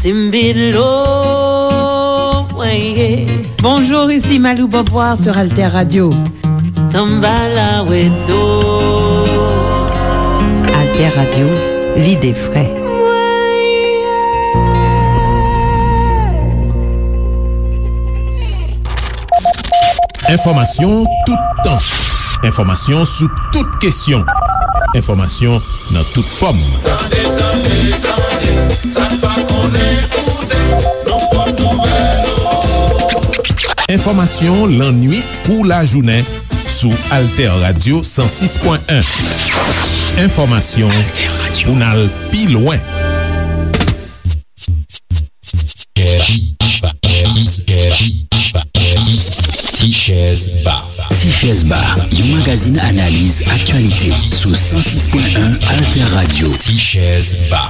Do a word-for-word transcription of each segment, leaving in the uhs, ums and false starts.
Timbilo, mwen ye. Bonjour, ici Malou Beauvoir sur Alter Radio. Samba la weto. Alter Radio, l'idée frais. Enfòmasyon toutan. Enfòmasyon sou tout kesyon. Enfòmasyon nan tout fòm. Tande, tande, tande, sa n pa konnen koute, nou pot nouvèl ou. Enfòmasyon lannwit kou lajounen sou Alter Radio san sis pwen en. Enfòmasyon pou n al pi lwen. Tichèz Ba. Tichèz Ba, yon magazin analiz aktyalite sou san sis pwen en Alter Radio. Tichèz Ba.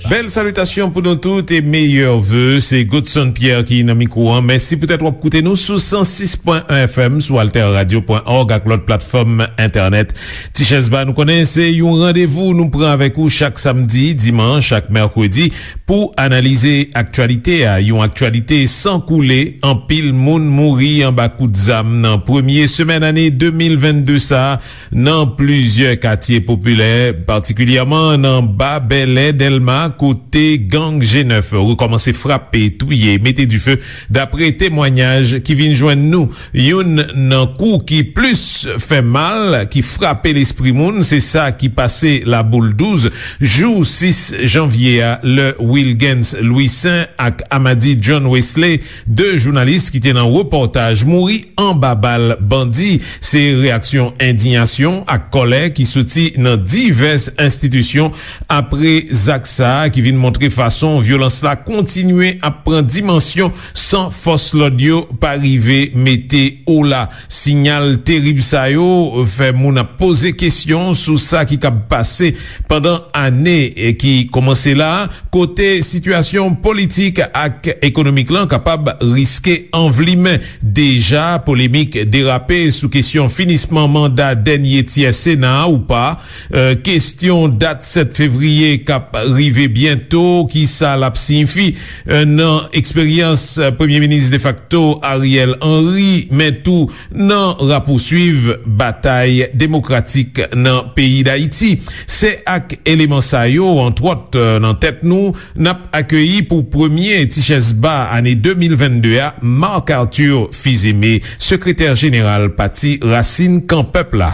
Bèl salitasyon pou nou tout e meyè ve. Se Godson Pierre ki nan mikwo an. Mèsi poutèt w ap koute nou sou san sis pwen en F M, sou alter radio pwen org ak lòt platfòm entènèt. Tichèz Ba, nou konnen se yon randevou nou pran avèk ou chak samdi, dimanch ak mèkredi pou analize aktyalite a. Yon aktyalite san koule, anpil moun mouri anba kout zam nan premye semèn ane de mil vennde sa a nan plizyè katye popilè, patikilyèman nan Ba Bèlè, Dèlma, kote gang G nèf rekòmanse frape, touye, mete dife, dapre temwanyaj ki vin jwenn nou. Youn nan kou ki plis fè mal, ki frape lespri moun, se sa ki pase Laboul douz, jou sis janvye a, lè Wilgens Louissaint ak Amady John Wesley, de jounalis ki te nan repòtaj, mouri anba bal bandi. Se reyaksyon endiyasyon ak kòlè ki soti nan divès enstitisyon apre zak sa a, ki vin montre fason vyolans la kontinye ap pran dimansyon san fòs lòd yo pa rive mete ola. Siyal terib sa yo fè moun ap poze kesyon sou sa ki kab pase pandan ane ki kòmanse la, kote sitiyasyon politik ak ekonomik lan kapab riske anvlimen. Deja, polemik derape sou kesyon finisman manda dènye tyè Sena a ou pa, e, kesyon dat sèt fevriye k ap rive byento, ki sa l ap siyifi, e, nan eksperyans, e, Premye Minis defakto Ariel Henry, men tou nan rapousuiv batay demokratik nan peyi Dayiti. Se ak eleman sa yo, antwòt, nan tèt nou, n ap akeyi pou premye Tichèz Ba ane de mil vennde a, Marc Arthur Fils-Aimé, sekretè jeneral Pati Rasin Kan Pèp la.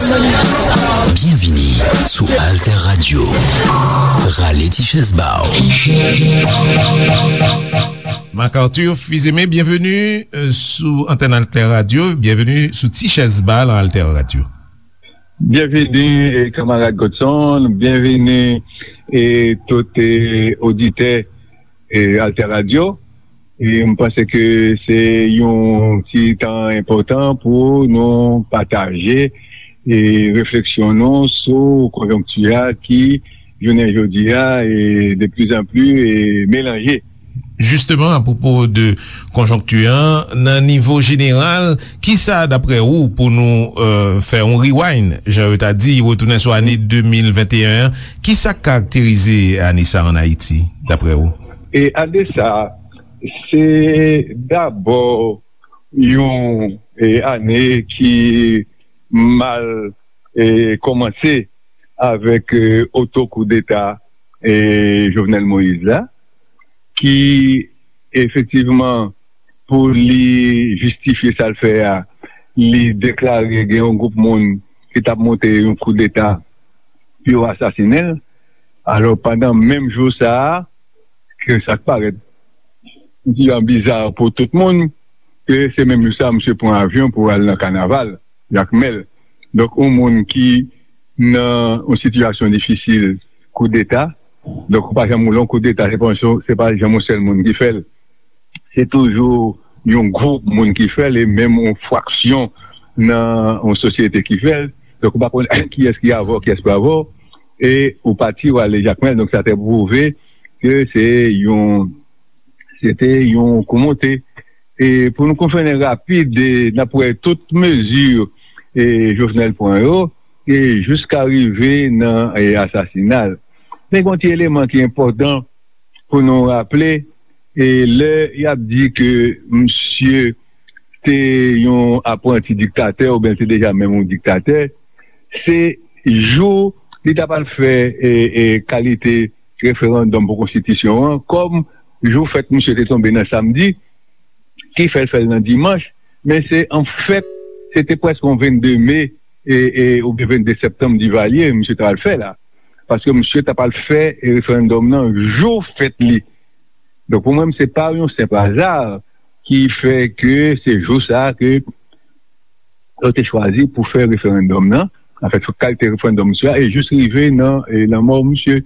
Byenvini sou Alter Radio. Rale Tichèz Ba w. Marc Arthur Fils-Aimé, byenveni, e, sou antèn Alter Radio. Byenveni sou Tichèz Ba nan Alter Radio. Byenveni, e, kanmarad Godson, byenveni, e, tout, e, oditè, e, Alter Radio. E m panse ke se yon ti tan enpòtan pou nou pataje, e, refleksyon nou sou konjonkti a ki, jounen jodi a, e, de plus en plus, e, melanje. Jisteman, apwopo de konjonkti an, nan nivo jeneral, kisa, dapre ou, pou nou, e, fè yon rewind, jan yo ta di, retounen sou ane de mil venteyen an, kisa k karakterize ane sa a ann Ayiti, dapre ou? E ane sa a, se dabò yon, e, ane ki mal, e, kòmanse avèk, e, oto koudeta, e, Jovenel Moïse la, ki efektivman, pou li jistifye sa l fè a, li deklare gen yon gwoup moun ki t ap monte yon koudeta pou yo asasinen l. Alò, pandan menm jou sa a, ke sa k parèt yon ti jan biza pou tout moun, ke se menm jou sa a, misye pran avyon pou al nan kanaval Jakmèl. Donk, yon moun ki nan yon sitiyasyon difisil, koudeta. Donk, ou pa janm wè yon koudeta, se pa yon, se pa janm yon sèl moun ki fè l. Se toujou yon gwoup moun ki fè l, e menm yon fraksyon nan yon sosyete ki fè l. Donk, ou pa konn kiyès ki avè w, kiyès pa avè w. E ou pati, ou ale Jakmèl. Donk, sa te pwouve ke se yon, se te yon kou monte. E pou nou konfène rapid, e n ap wè tout mezi, e, Jovenel pran yo, e jiska rive nan, e, asasina l. Men gen yon ti eleman ki enpòtan pou nou raple, E lè y ap di ke misye te yon apranti diktatè oubyen l te deja menm yon diktatè, se jou li ta pral fè e, e, kalite referandòm pou konstitisyon an, kòm jou fèt misye te tonbe nan samdi, ki fè l fè l nan dimanch, men se anfèt, se te prèske yon vennde me e, e, oubyen vennde septanm Divalye, misye ta pral fè la. Paske misye ta pral fè referandòm nan jou fèt li. Donk, pou mwen, se pa yon senp aza ki fè ke se jou sa a ke yo te chwazi pou fè referandòm nan, anfèt, sou kalite referandòm misye a, e jis rive nan e, lanmò misye.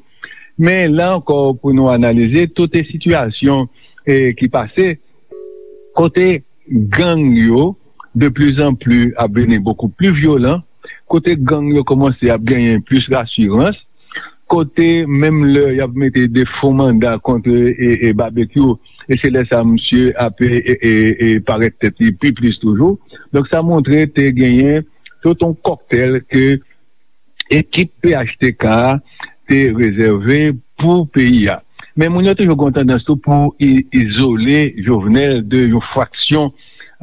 Men la ankò, pou nou analize tout e sitiyasyon e, ki pase, kote gang yo, de plus en plus, ap vini beaucoup plus vyolan, kote gang yo kòmanse ap genyen plis rasirans, kote menm lè y ap mete de fo manda kont e, e, Babekyou, e se lè sa misye ap e, e, e, e parèt tèt li pi plis toujou. Donk, sa montre te genyen tout yon kòktèl ke ekip P H T K a te rezève pou peyi a. Men moun yo toujou gen yon tandans tou pou i- izole Jovenel de yon fraksyon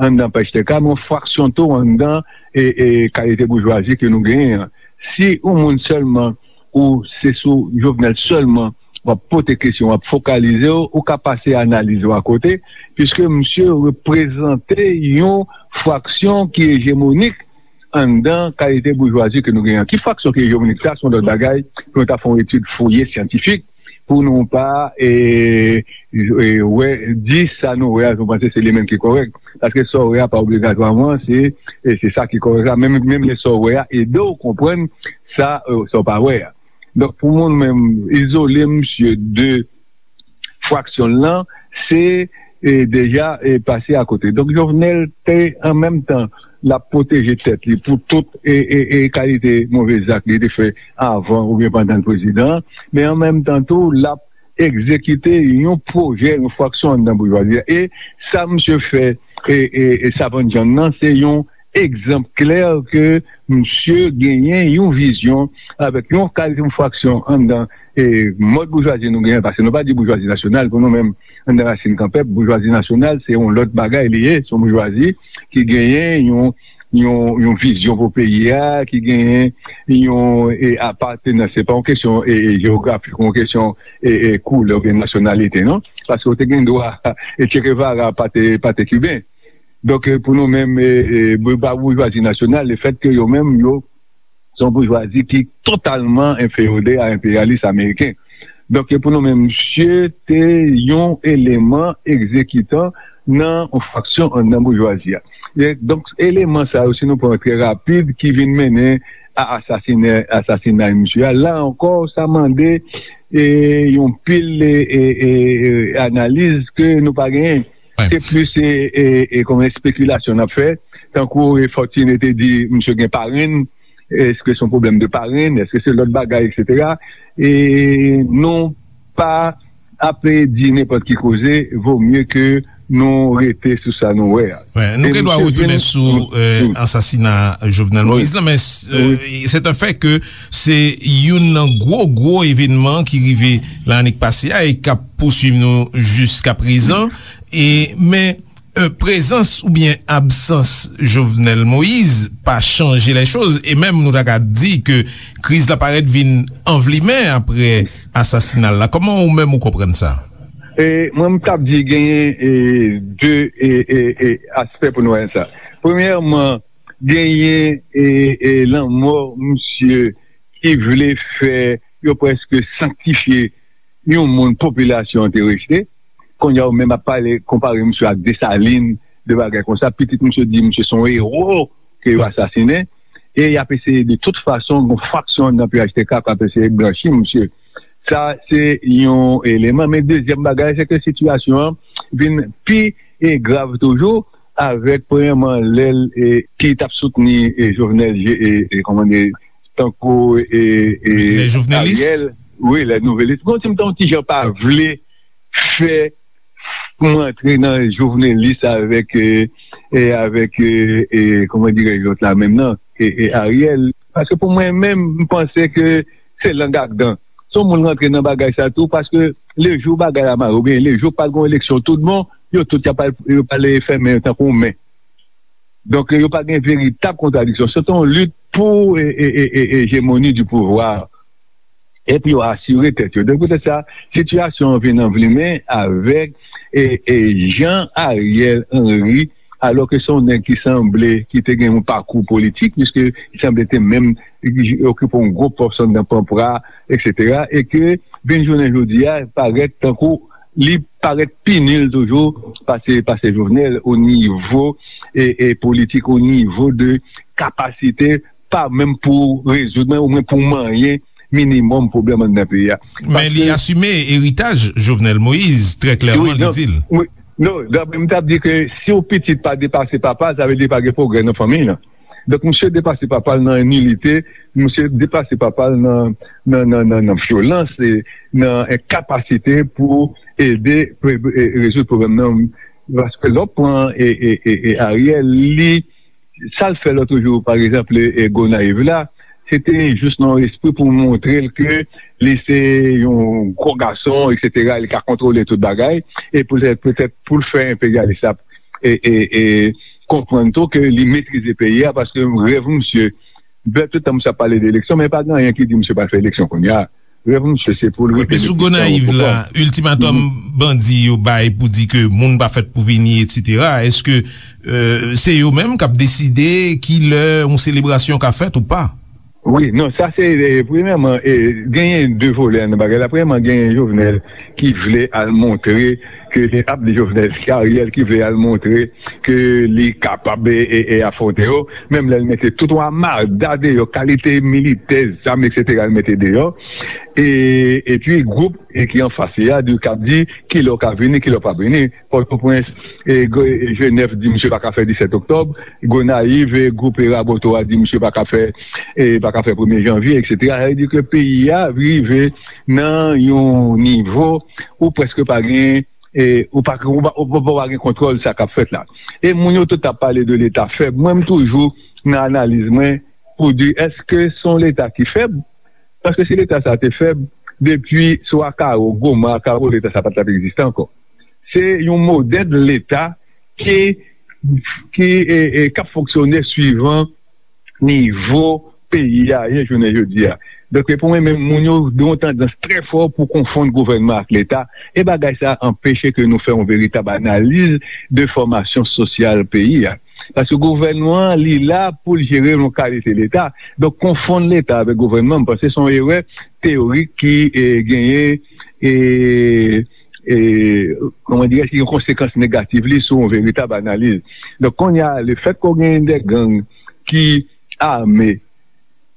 anndan P H T K, men yon fraksyon tou anndan e, e kalite boujwazi ke nou genyen an. Si yon moun sèlman, ou se sou Jovenel sèlman w ap pote kesyon, w ap fokalize w, ou ka pase analiz ou akote, piske misye reprezante yon fraksyon ki ejemonik anndan kalite boujwazi ke nou genyen an. Ki fraksyon ki ejemonik, sa se yon lòt bagay pou nou ta fè yon etid fouye syantifik, pou nou pa e, e, wè, di sa nou wè a, nou panse se li menm ki kòrèk. Paske sa w wè a pa obligatwaman se, e, se sa ki kòrèk la. Menm, menm lè sa w wè a ede w konprann sa, e, sa w pa wè a. Donk, pou mwen menm, izole misye de fraksyon l lan, se e, deja e, pase akote. Donk, Jovenel te, an menm tan, l ap pwoteje tèt li pou tout e, e, e kalite move zak li te fè avan oubyen pandan l prezidan, men an menm tan tou, l ap egzekite yon pwojè, yon fraksyon anndan boujwazi a. E sa misye fè e, e, e Savann John nan, se yon egzanp klè ke misye genyen yon vizyon avèk yon kalite, yon fraksyon anndan e, mòd boujwazi nou genyen, paske nou pa di boujwazi nasyonal, pou nou menm, anndan Rasin Kanpèp, boujwazi nasyonal, se yon lòt bagay li ye, se yon boujwazi ki genyen yon, yon, yon vizyon pou peyi a, ki genyen yon e, apatenans. Se pa yon kesyon e, e, jewografik, yon kesyon e, e, koulè oubyen nasyonalite, non? Paske w te gen dwa, e Che Guevara pa te, pa te kiben. Donk, e, pou nou menm, e, e, bou- pa boujwazi nasyonal, lefètke yo menm, yo se yon boujwazi ki totalman enfeyode a enperyalis ameriken. Donk, e, pou nou menm, misye te yon eleman egzekitan nan yon fraksyon anndan boujwazi a. E, donk, eleman sa yo, si nou pran trè rapid, ki vin mennen a asasine, asasinay misye a, la ankò, sa mande e, yon pil e, e, e, e, analiz ke nou pa genyen. Se plis e, e, e, kòm espekilasyon n ap fè, tankou e, Fortuné te di misye gen parenn, èske se yon pwoblèm de parenn, èske se lòt bagay, etsetera. E nou pa ap di nenpòt ki koze, vo mye ke nou rete sou sa nou wè a. Wè, nou gen dwa retounen sou e, ansasina Jovenel Moïse la, men e, c'est un fait que se youn nan gwo, gwo evènman ki rive lannik pase a e k ap pouswiv nou jiska prezan. E, men e, prezans oubyen absans Jovenel Moïse pa chanje lè choz. E menm nou ta ka di ke kriz la parèt vin anvlimen apre asasina l la. Kòman ou menm ou konprann sa? E, mwen, m t ap di genyen e, de e, e, e, aspè pou nou wè sa. Premyèman, genyen e, e, lanmò misye ki vle fè yo prèske sanktifye yon moun popilasyon an te rejte. Kounye a, yo menm ap pale, konpare misye ak Desalin, de bagay konsa. Pitit misye di misye se yon ewo ke yo asasinen. E y ap eseye de tout fason, gon fraksyon nan P H T K k ap eseye blanchi misye. Sa, se yon eleman. Men dezyèm bagay, se ke sitiyasyon an vin pi e grav toujou, avèk, premyèman, lè l e, ki t ap soutni e, Jovenel, e, e, kòman di, tankou e, e, Ariel. Wi, lè nouvelis. Bon, si m t yon ti jan pa vle fè pou m antre nan jovenelis avèk, e, e, avèk, e, e, kòman dirèj lòt la menm nan, e, e, Ariel. Paske pou mwen menm, m panse ke se lang ak dan. Se yon moun rantre nan bagay sa tou, paske lejou bagay la mare, oubyen lejou pa t gen eleksyon tout bon, yo tout y ap al, yo pral fèmen yo tankou men. Donk, yo pa gen veritab kontradiksyon. Se te yon lit pou e, e, e, e, ejemoni di pouvwa. Epi yo asire tèt yo. Donk, poutèt sa, sitiyasyon an vin anvlimen avèk e, e, jan Ariel Henry, alò ke se yon nèg ki sanble, ki te gen yon pakou politik, piske li sanble te menm okipe yon gwo pòs anndan Panpra, et cetera, e ke vin jounen jodi a, parèt tankou li parèt pi nil toujou pase, pase Jovenel o nivo e, e politik, o nivo de kapasite, pa menm pou rezoud, men omwen pou manyen minimòm pwoblèm anndan peyi a. Men li asime eritaj Jovenel Moïse, trè klèman, li di l. Wi, non, non, m t ap di ke si yon pitit pa depase papa l, sa vle di pa gen pwogrè nan fanmiy lan. Donk, misye depase papa l nan nilite, misye depase papa l nan, nan, nan, nan, nan vyolans, e nan enkapasite pou ede pre- e rezoud pwoblèm nan. Paske lè w pran e, e, e, e Ariel, li, sa l fè lòt jou, pa egzanp, e, e Gonayiv la, se te jis nan yon espri pou montre l ke li se yon gwo gason, et cetera, li ka kontwole tout bagay, e poutèt, poutèt pou l fè enperyalis la e, e, e konprann tou ke li metrize peyi a, paske rèv misye, bè, tout tan misye ap pale de eleksyon, men pa gen anyen ki di misye pral fè eleksyon kounye a. Rèv misye, se pou l rete. Epi sou Gonayiv la, iltimatòm bandi yo bay pou di ke moun pa fèt pou vini, et cetera. Èske, euh, se yo menm k ap deside ki lè yon selebrasyon ka fèt ou pa? Wi, non, sa se, e, premyèman, e, genyen de volè nan bagay la. Premyèman, genyen Jovenel ki vle al montre ke li ap di Jovenel, se Ariel ki vle al montre ke li kapab e, e, e afwonte yo. Menm lè l mete tout yon amada deyò, kalite militè, zam, et cetera, l mete deyò. E, epi gwoup e ki anfas li a, di, k ap di kilè w ka vini, kilè w p ap vini. Pòtoprens, e, Jenèf di misye pa ka fè disèt oktòb. Gonayiv, e, gwoup e Raboto a di misye pa ka fè, e, pa ka fè premye janvye, et cetera. Sa vle di ke peyi a rive nan yon nivo ou prèske pa gen, e, ou pa, ou pa, ou pa, ou pa gen kontwòl sa k ap fèt la. E moun yo tout ap pale de Leta fèb. Mwen, m toujou nan analiz mwen pou di, èske se yon Leta ki fèb? Paske si Leta sa te fèb, depi sou Akaro, Goma, Akaro, Leta sa pa t ap egziste ankò. Se yon modèl Leta ki, ki, e, e, k ap fonksyone swivan nivo peyi a ye jounen jodi a. Donk, pou mwen menm, moun yo gen yon tandans trè fò pou konfonn gouvènman ak Leta, e bagay sa anpeche ke nou fè yon veritab analiz de fòmasyon sosyal peyi a. Paske gouvènman an, li la pou l jere yon kalite Leta. Donk, konfonn Leta avèk gouvènman, m panse se yon erè teyorik ki, e, genyen, e, e, kòman dirè, ki gen konsekans negatif li sou yon veritab analiz. Donk, kounye a, lefèt ke w genyen de gang ki ame,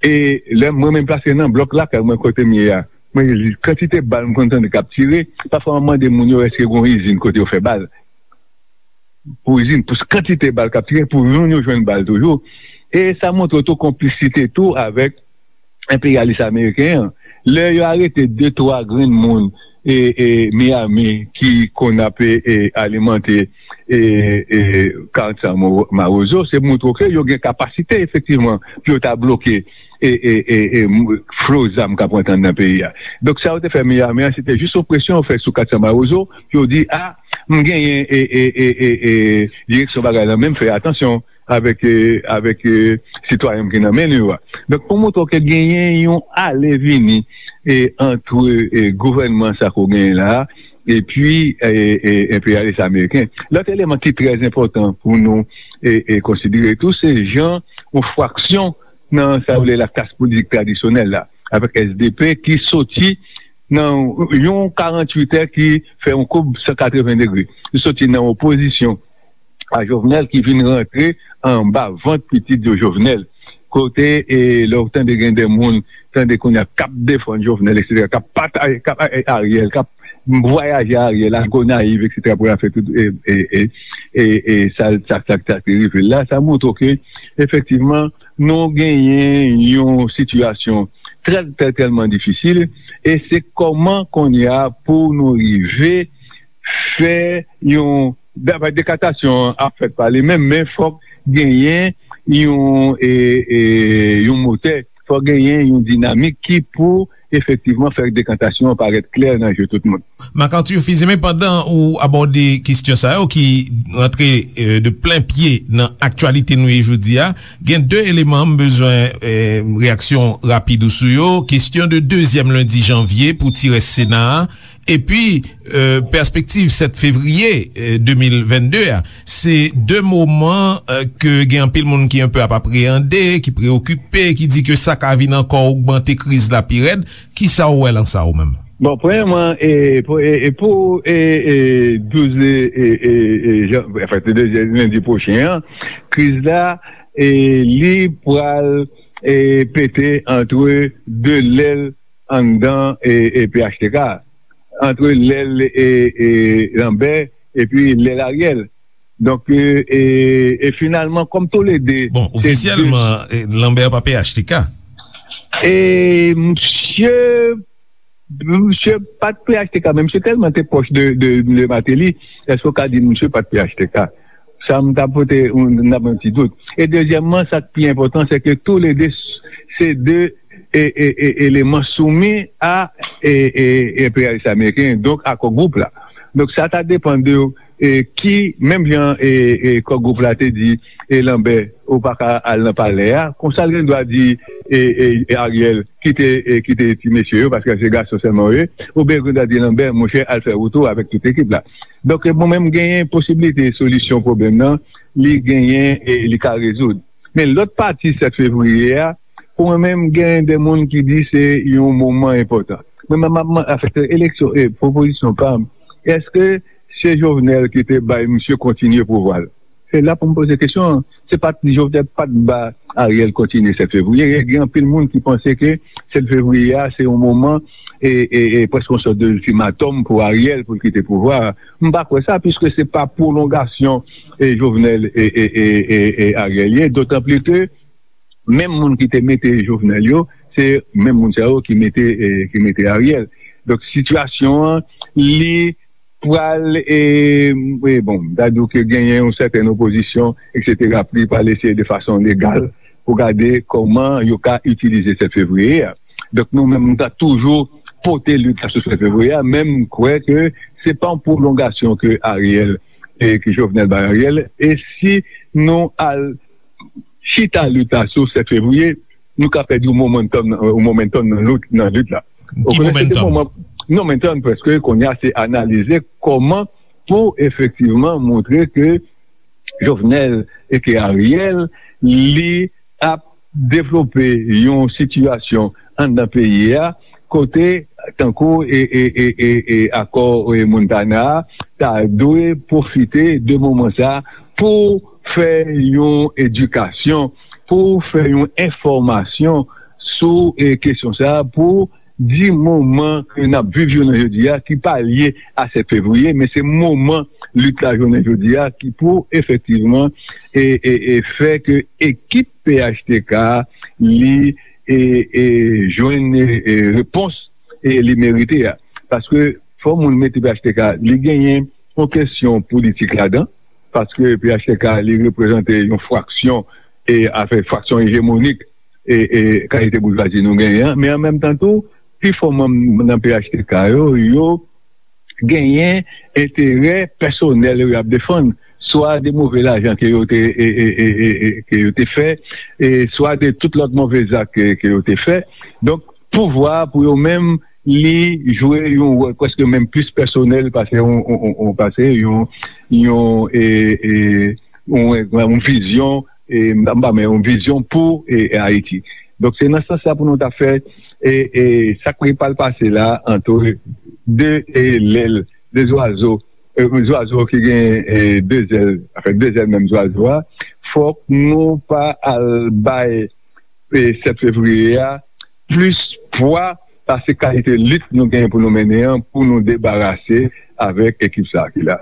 e lè mwen menm pase nan blòk lakay mwen kote m ye a, mwen, kantite bal m konn tande k ap tire, pafwa m mande moun yo èske gen yon izin kote yo fè bal. Pou izin, pou kantite bal k ap tire, pou moun yo jwenn bal toujou. E sa montre tou konplisite tou avèk enperyalis ameriken an. Lè yo arete de, twa grenn moun e, e Miami ki konn ap, e, e, alimante, e, e, Carson Mo- Mawozo, se montre ke yo gen kapasite efektivman pou yo ta bloke e, e, e, e, m- flo zam k ap rantre anndan peyi a. Donk, sa yo te fè Miami an, se te jis yon presyon yo fè sou Carson Mawozo, pou yo di, a, m genyen e, e, e, e, e, direksyon bagay la, men fè atansyon avèk, e, avèk, e, sitwayen ki nan men nou yo a. Donk, pou montre ke genyen yon ale vini e, antre, e, gouvènman sa ke w genyen la a, epi, e, e, enperyalis ameriken. Lòt eleman ki trè enpòtan pou nou e, e, konsidere tou, se jan yon fraksyon nan sa yo rele laklas politik tradisyonèl la, avèk S D P ki soti nan yon karanntuit è ki fè yon koub san katreven degre. Li soti nan opozisyon a Jovenel ki vin rantre anba vant pitit yo Jovenel. Kote, e, lè w tande gen de moun, tande kounye a k ap defann Jovenel, et cetera, k ap pataje, k ap, e, Ariel, k ap vwayaje Ariel a Gonayiv, et cetera, pou l al fè tout, e, e, e, e, e, sa, sa, sa, sa ki rive l la, sa montre ke, efektivman, nou genyen yon sitiyasyon trè, trè, tèlman difisil, e se kòman kounye a pou nou rive fè yon, dapre dekatasyon an ap fèt pa li menm, men fòk genyen yon, e, e, yon motè, fò genyen yon dinamik ki pou efektivman fè dekantasyon an parèt klè nan je tout moun. Marc Arthur Fils-Aimé, pandan ou abòde kesyon sa yo ki rantre euh, de plen pye nan aktyalite nou ye jodi a, gen de eleman m bezwen euh, reyaksyon rapid ou sou yo. Kesyon de dezyèm lendi janvye pou ti rès Sena a, epi euh, pèspektiv sèt fevriye euh, de mil vennde a. Se de moman euh, ke gen anpil moun ki enpe ap apreyande, ki preyokipe, ki di ke sa ka vin ankò ogmante kriz la pi rèd. Kisa w wè lan sa ou menm? Bon, premyèman, e, pou, e, e pou e, e, douz e, e, e, e, jan, anfen, se dezyèm lendi pwochen an, kriz la, e, li pral e, pete antre de lèl anndan e, e, P H T K, antre lèl e, e, Lambert epi lèl Ariel. Donk, e, e, e finalman, kòm toulede... Bon, se de ofisyèlman, e, Lambert pa P H T K. E, msye, msye pa t P H T K, men msye tèlman te pwòch de, de, de Martelly, èske w ka di msye pa t P H T K? Sa m ta pote yon, n ap yon ti dout. E dezyèmman, sa k pi enpòtan, se ke toulede s- se de e, e, e, eleman soumi a e, e, enperyalis ameriken, donk a Core Group la. Donk sa ta depann de e, ki, menm jan e, e, Core Group la te di e, Lambert, ou pa ka al nan palè a, konsa l gen dwa di e, e, Ariel, kite, e, kite ti mesye yo, paske se gason sèlman yo ye, oubyen l gen dwa di Lambert, monchè, al fè wout ou avèk tout ekip la. Donk, mwen menm, genyen posiblite solisyon pwoblèm nan, li genyen e li ka rezoud. Men lòt pati sèt fevriye a, pou mwen menm, genyen de moun ki di se yon moman enpòtan. Mwen menm, m ap man- afèt eleksyon, e pwopozisyon pa m, èske se Jovenel ki te bay misye kontinye pouvwa l? Se la pou m poze kesyon an. Se pa t Jovenel pa t ba Ariel kontinye sèt fevriye. Gen anpil moun ki panse ke sèt fevriye a, se yon moman e, e, e prèske yon sòt de iltimatòm pou Ariel pou l kite pouvwa a. M pa kwè sa, piske se pa pwolongasyon e Jovenel e, e, e, e, e Ariel ye, dotan pli ke menm moun ki te mete Jovenel yo, se menm moun sa yo ki mete, e, ki mete Ariel. Donk, sitiyasyon an, li pral, e, e, bon, m ta di w ke genyen yon sètèn opozisyon, etsetera, pou li pral eseye de fason legal pou gade kòman yo ka itilize sèt fevriye a. Donk, nou menm, nou ta toujou pote lit la sou sèt fevriye a, men m kwè ke se pa yon pwolongasyon ke Ariel, e ke Jovenel bay Ariel, e si nou al chita lit la sou sèt fevriye, nou ka pèdi yon momentum, yon momentum nan lit, nan lit la. Ou konnen se de moman, momentum prèske, kounye a se analize kòman pou efektivman montre ke Jovenel e ke Ariel, li ap devlope yon sitiyasyon anndan peyi a, kote, tankou e, e, e, e, e akò e Montana a, ta dwe pwofite de moman sa a pou fè yon edikasyon, pou fè yon enfòmasyon sou e kesyon sa a, pou di moman ke n ap viv jounen jodi a, ki pa lye a sèt fevriye, men se moman lit la jounen jodi a ki pou efektivman e, e, e fè ke ekip P H T K li e, e jwenn e, e repons e li merite a. Paske fò moun mete P H T K, li genyen yon kesyon politik ladan, paske P H T K li reprezante yon fraksyon e afè fraksyon ejemonik e, e kalite boujwazi nou genyen an, men an menm tan tou, pi fò manm nan P H T K yo, yo genyen enterè pèsonèl yo y ap defann, swa de move lajan ke yo te, e, e, e, e, e, ke yo te fè, e swa de tout lòt move zak ke, ke yo te fè. Donk, pouvwa a pou yo menm, li jwe yon wòl prèske menm plis pèsonèl pase yon, yon, yon, yon, pase yon, yon, e, e, yon, yon vizyon, e, m pa, m pa, men yon vizyon pou e, e Ayiti. Donk, se nan sans sa pou nou ta fè e, e sa k pral pase la antre de e, lèl, de zwazo, e, zwazo ki gen e, de zèl, anfen, de zèl menm zwazo a. Fòk nou pa al bay e, sèt fevriye a plis pwa pase kalite lit nou genyen pou nou mennen an, pou nou debarase avèk ekip sa a ki la.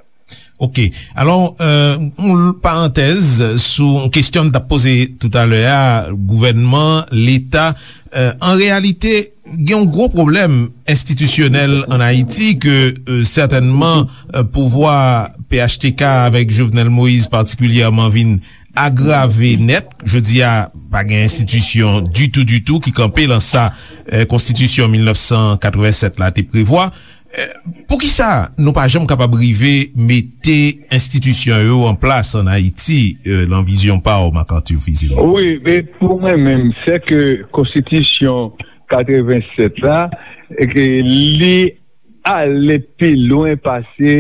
Ok. Alò, euh, yon parantèz sou yon kesyon m t ap poze toutalè a, gouvènman, Leta, euh, an reyalite, gen yon gwo pwoblèm enstitisyonèl ann Ayiti ke, euh, sètènman, euh, pouvwa P H T K avèk Jovenel Moïse patikilyèman vin agrave nèt. Jodi a, pa gen enstitisyon ditou, ditou ki kanpe lan sa, eh, Konstitisyon mil nèf san katrevennsèt la te prevwa. Eh, poukisa nou pa janm kapab rive mete enstitisyon yo an plas ann Ayiti, eh, lan vizyon pa w, Marc Arthur Fils-Aimé? Wi, men pou mwen menm, se ke Konstitisyon katrevennsèt la, e ke li ale pi lwen pase,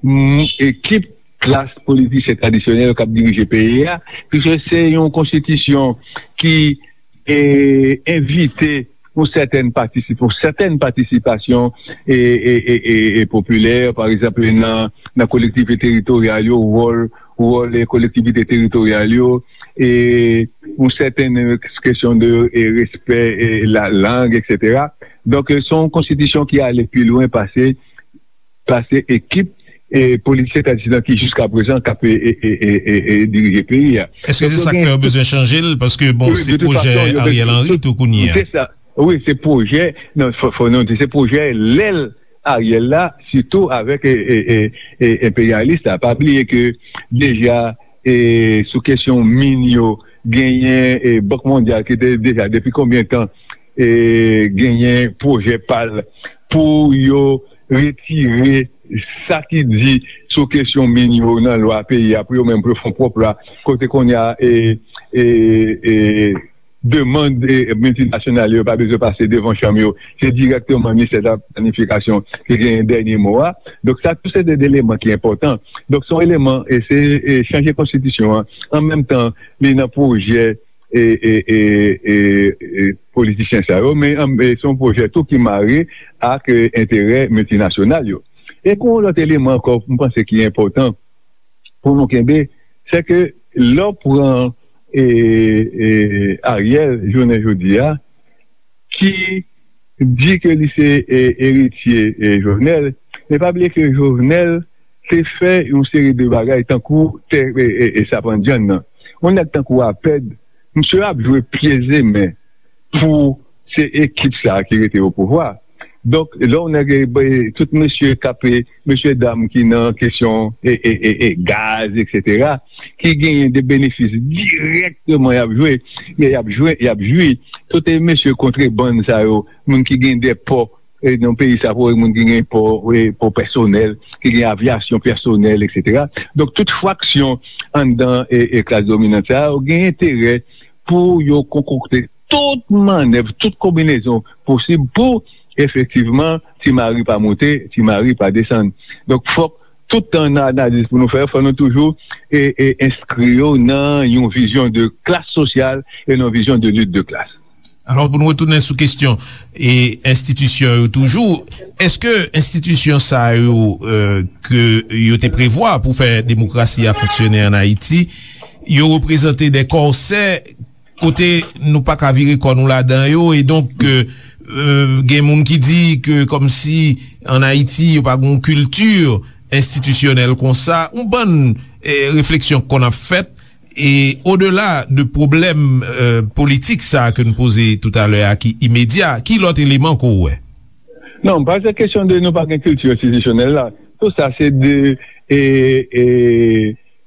mm, ekip klas politisyen tradisyonèl k ap dirije peyi a, piske se yon konstitisyon ki, e, envite yon sètèn patisip-, yon sètèn patisipasyon, e, e, e, e, e popilè, pa egzanp, nan, nan kolektivite teritoryal yo, wòl, wòl, e, kolektivite teritoryal yo, e yon sètèn, e, kesyon de, e, respè, e, la lang, etsetera. Donk, e, se yon konstitisyon ki ale pi lwen pase, pase ekip, e, politisyen tradisyonèl ki jiska prezan k ap, e, e, e, e, e, e dirije peyi a. Èske se sa k fè yo bezwen chanje l? Paske, bon, se pwojè Ariel Henry tou kounye a. Se sa. Wi, se pwojè, non, fò, fò nou di, se pwojè lè l Ariel la, sitou avèk, e, e, e, e, enperyalis la. Pa bliye ke deja, e, sou kesyon min yo, genyen, e, Bank Mondyal ki te deja, depi konbyen tan, e, genyen pwojè pa l pou yo retire sa ki di sou kesyon min yo nan lwa peyi a, pou yo menm pou yo fè yon pwòp lwa, kote kounye a, e, e, e, demann, e, miltinasyonal yo pa bezwen pase devan chanm yo. Se dirèkteman ministè de la planifikasyon ki genyen dènye mo a. Donk, sa tou se de eleman ki enpòtan. Donk, se yon eleman, e se, e, chanje konstitisyon an. An menm tan, li nan pwojè, e, e, e, e, e, politisyen sa yo, men, an, e, se yon pwojè tou ki mare ak, e, enterè miltinasyonal yo. E gen yon lòt eleman ankò, m panse ki enpòtan pou nou kenbe, se ke lè w pran, e, e, Ariel, jounen jodi a, ki di ke li se, e, eritye, e, Jovenel, men pa bliye ke Jovenel te fè yon seri de bagay tankou tè, e, e, e, sapandyann nan. Yon nèg tankou Apèd, misye ap jwe pye zemen pou se ekip sa a ki rete o pouvwa. Donk, lè w nèg, e, tout mesye k ap, e, mesye dam ki nan kesyon, e, e, e, e, gaz, etsetera, ki genyen de benefis dirèkteman y ap jwe, y ap jwe, y ap jwi. Tout, e, mesye kontrebann sa yo, moun ki gen de pò, e, nan peyi sa, pou moun ki gen pò, e, pò pèsonèl, ki gen avyasyon pèsonèl, etsetera. Donk, tout fraksyon anndan, e, e, klas dominant sa yo gen enterè pou yo konkokte tout mannèv, tout konbinezon posib pou, efektivman, Ti Mari pa moute, Ti Mari pa desann. Donk, fòk tout tan nan analiz pou nou fè, fò nou toujou, e, e, enskri yo nan yon vizyon de klas sosyal e nan yon vizyon de lit de klas. Alò, pou nou retounen sou kesyon e enstitisyon yo toujou, èske enstitisyon sa yo, e, ke yo te prevwa pou fè demokrasi a fonksyone ann Ayiti, yo reprezante de kòsè kote nou pa ka vire kò nou ladan yo, e donk, e, e, gen moun ki di ke kòmsi ann Ayiti yo pa gen yon kilti enstitisyonèl konsa, yon bann, e, refleksyon k konn ap fèt, e odela de pwoblèm, e, politik sa a ke n poze toutalè a ki imedya, ki lòt eleman ke w wè? Non, pa se kesyon de nou pa gen kilti enstitisyonèl la. Tout sa se de, e, e,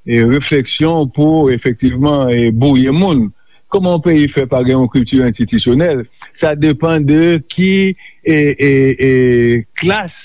e, refleksyon pou efektivman, e, bwouye moun. Kòman yon peyi fè pa gen yon kilti enstitisyonèl? Sa depann de ki, e, e, e, klas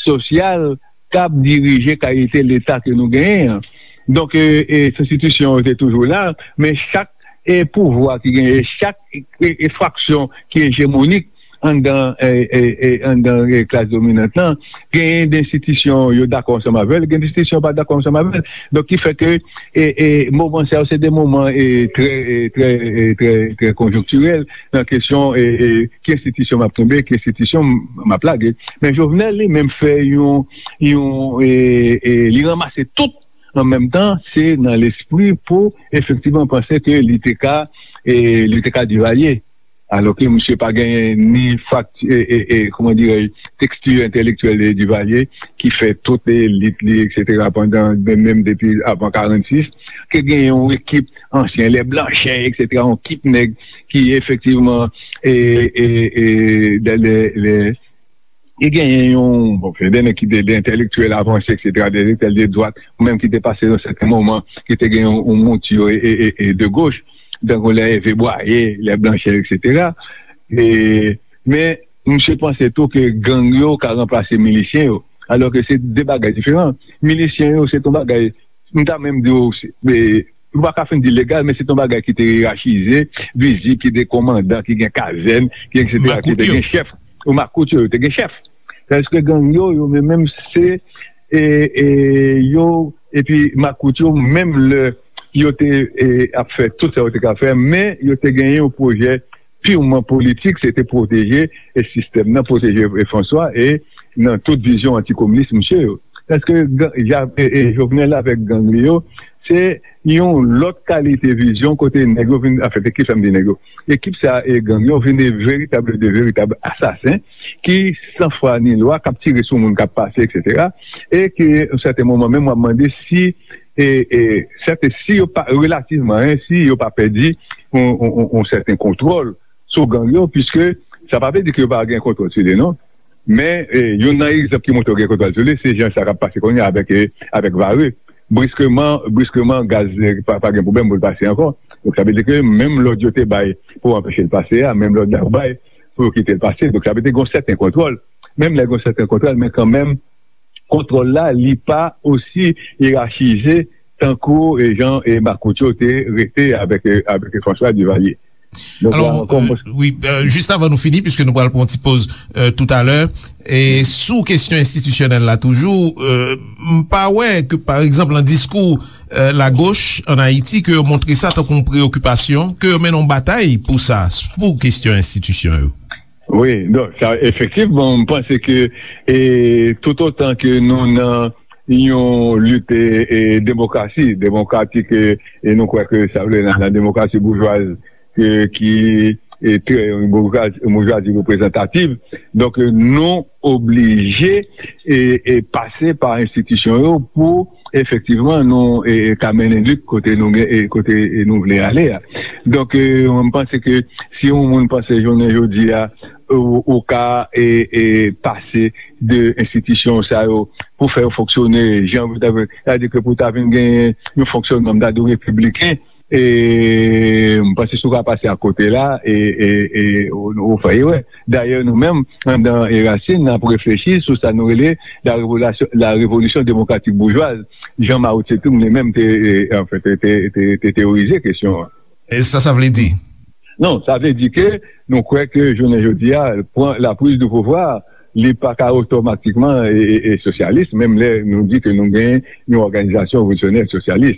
sosyal k ap dirije kalite Leta ke nou genyen an. Donk, e, e, enstitisyon yo te toujou la, men chak, e, pouvwa ki genyen, chak, e, e, fraksyon ki ejemonik anndan, e, e, e, anndan, e, klas dominant lan, genyen de enstitisyon yo dakò ansanm avè l, gen de enstitisyon yo pa dakò ansanm avè l. Donk, ki fè ke, e, e, moman sa yo, se de moman, e, trè, e, trè, e, trè, trè konjonktirèl nan kesyon, e, e, ki enstitisyon m ap kenbe, ki enstitisyon m, m ap lage. Men Jovenel li menm fè yon, yon, e, e, li ranmase tout an menm tan, se nan lespri pou efektivman panse ke li te ka, e, li te ka Divalye. Alò ke misye pa genyen ni fakti, e, e, e, kòman dirèj, teksti entèlektyèl de Divalye, ki fè tout elit li, etsetera, pandan, menm, menm depi avan karannsis, ke genyen yon ekip ansyen, lè Blanchè, etsetera, yon ekip nèg ki efektivman, e, e, e, lè, lè, lè, Li genyen yon, bon, se de nèg ki te de entèlektyèl avanse, et cetera, de entèlektyèl de dwat, ou menm ki te pase yon sèten moman, ki te gen yon, yon mouti e, e, e, e de goch, tankou lè Ève Bwaye, lè Blanchè, et cetera. E, men, misye panse tou ke gang yo ka ranplase milisyen yo, alò ke se de bagay diferan. Milisyen yo, se yon bagay, m ta menm di w, se, e, ou pa ka fin di legal, men se yon bagay ki te yerachize, vizib, ki te kòmandan, ki gen kazèn, ki et cetera, ki te gen chèf. Ou makout yo, yo te gen chèf. Tandis ke gang yo, yo menm, menm se, e, e, yo, epi makout yo, menm lè yo te, e, ap fè tout sa yo te ka fè, men yo te genyen yon pwojè pirman politik, se te pwoteje, e, sistèm nan, pwoteje, e, François, e nan tout vizyon antikominis misye yo. Tandis ke gang, Ja-, e, e, Jovenel avèk gang li yo, se yon lòt kalite vizyon kote nèg yo vin, anfen, se ki sa m di nèg yo. Ekip sa e gang yo vin de veritab, de veritab asasen ki san fwa ni lwa, k ap tire sou moun k ap pase, et cetera. E ke, yon sèten moman, menm w ap mande si, e, e, sèten, si yo pa, relativman, en, si yo pa pèdi yon, yon, yon, yon sèten kontwòl sou gang yo, piske sa pa vle di ke yo pa gen kontwòl sou li, non. Men, e, youn nan egzanp ki montre yo gen kontwòl sou li, se jan sa k ap pase kounye a avèk, e, avèk Varreux. Briskeman, briskeman, gaz, e, pa, pa gen pwoblèm pou l pase ankò. Donk, sa vle di ke menm lòd yo te bay pou anpeche l pase a, menm lòd la yo bay pou yo kite l pase. Donk, sa vle di gen yon sèten kontwòl. Menm lè gen yon sèten kontwòl, men kanmenm, kontwòl la, li pa osi yerachize tankou, e, jan, e, makout yo te rete avèk, e, avèk François Duvalier. Donk, alò, la ankò, euh, mwen wi, euh, jis avan nou fini, piske nou pral pran yon ti poz, euh, toutalè, e sou kesyon enstitisyonèl la toujou, euh, m pa wè ke, pa egzanp, nan diskou, euh, lagoch ann Ayiti, ke yo montre sa tankou yon preyokipasyon, ke yo mennen yon batay pou sa, pou kesyon enstitisyon yo. Wi, donk, sa, efektivman, m panse ke, e, toutotan ke nou nan yon lit, e, e, demokrasi, demokratik, e, e nou kwè ke sa vle nan, nan demokrasi boujwaz, e, ki, e, trè, yon boujwazi, boujwazi reprezantativ. Donk, e, nou oblije, e, e, pase pa enstitisyon yo pou efektivman nou, e, e, ka mennen lit kote nou gen, e, kote, e, nou vle ale a. Donk, e, mwen, m panse ke si yon moun panse jounen jodi a, ou, ou ka, e, e, pase de enstitisyon sa yo pou fè yo fonksyone jan pou ta, sètadi ke pou ta vin gen yon fonksyonman, m ta di w, repibliken, e, m panse si w ka pase akote la, e, e, e, ou, ou fè erè. Dayè, nou menm, anndan Erasin, n ap reflechi sou sa nou rele la revolasyon, la révolution démocratique bourgeoise, jan Mao Tse-tung li menm te, e, anfen, te, te, te, te teyorize kesyon an. E sa, sa vle di? Non, sa vle di ke nou kwè ke jounen jodi a, pran la prise de pouvoir, li pa ka otomatikman e, e, e sosyalis, menm lè nou di ke nou gen yon òganizasyon revolisyonè sosyalis.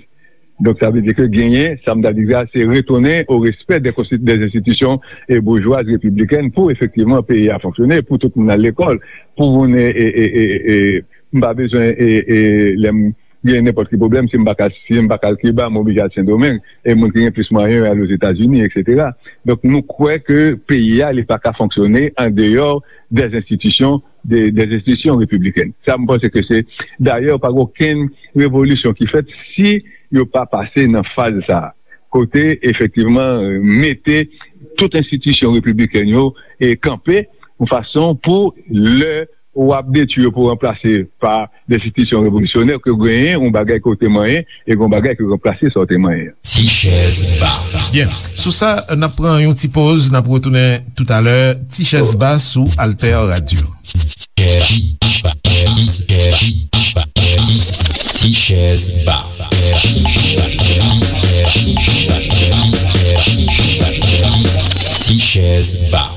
Donk, sa vle di ke genyen, sa m ta di a, se retounen o respè dè konsti-, dè enstitisyon, e, boujwaz repiblikèn pou efektivman peyi a fonksyone, pou tout moun al lekòl, pou moun, e, e, e, e, e, m pa bezwen, e, e, lè m gen nenpòt ki pwoblèm, si m pa ka, si m pa ka al Kiba, m oblije al Sendomeng, e moun ki gen plis mwayen yo al Ozetazini, et cetera. Donk, nou kwè ke peyi a, li pa ka fonksyone an deyò dè enstitisyon, dè, dè enstitisyon repiblikèn. Sa, m panse ke se, dayè, pa gen okenn revolisyon ki fèt si yo pa pase nan faz sa a. Kote, efektivman, mete tout enstitisyon repiblikèn yo, e, kanpe yon fason pou lè w ap detwi yo pou ranplase pa de enstitisyon revolisyonè, ke w genyen yon bagay ke w te manyen, e gen yon bagay ke w ranplase sa w te manyen an. Ti chèz ba. Byen, sou sa, n ap pran yon ti poz, n ap retounen toutalè. Ti chèz ba sou Alter Radio. Ti chèz ba. Ti chèz ba.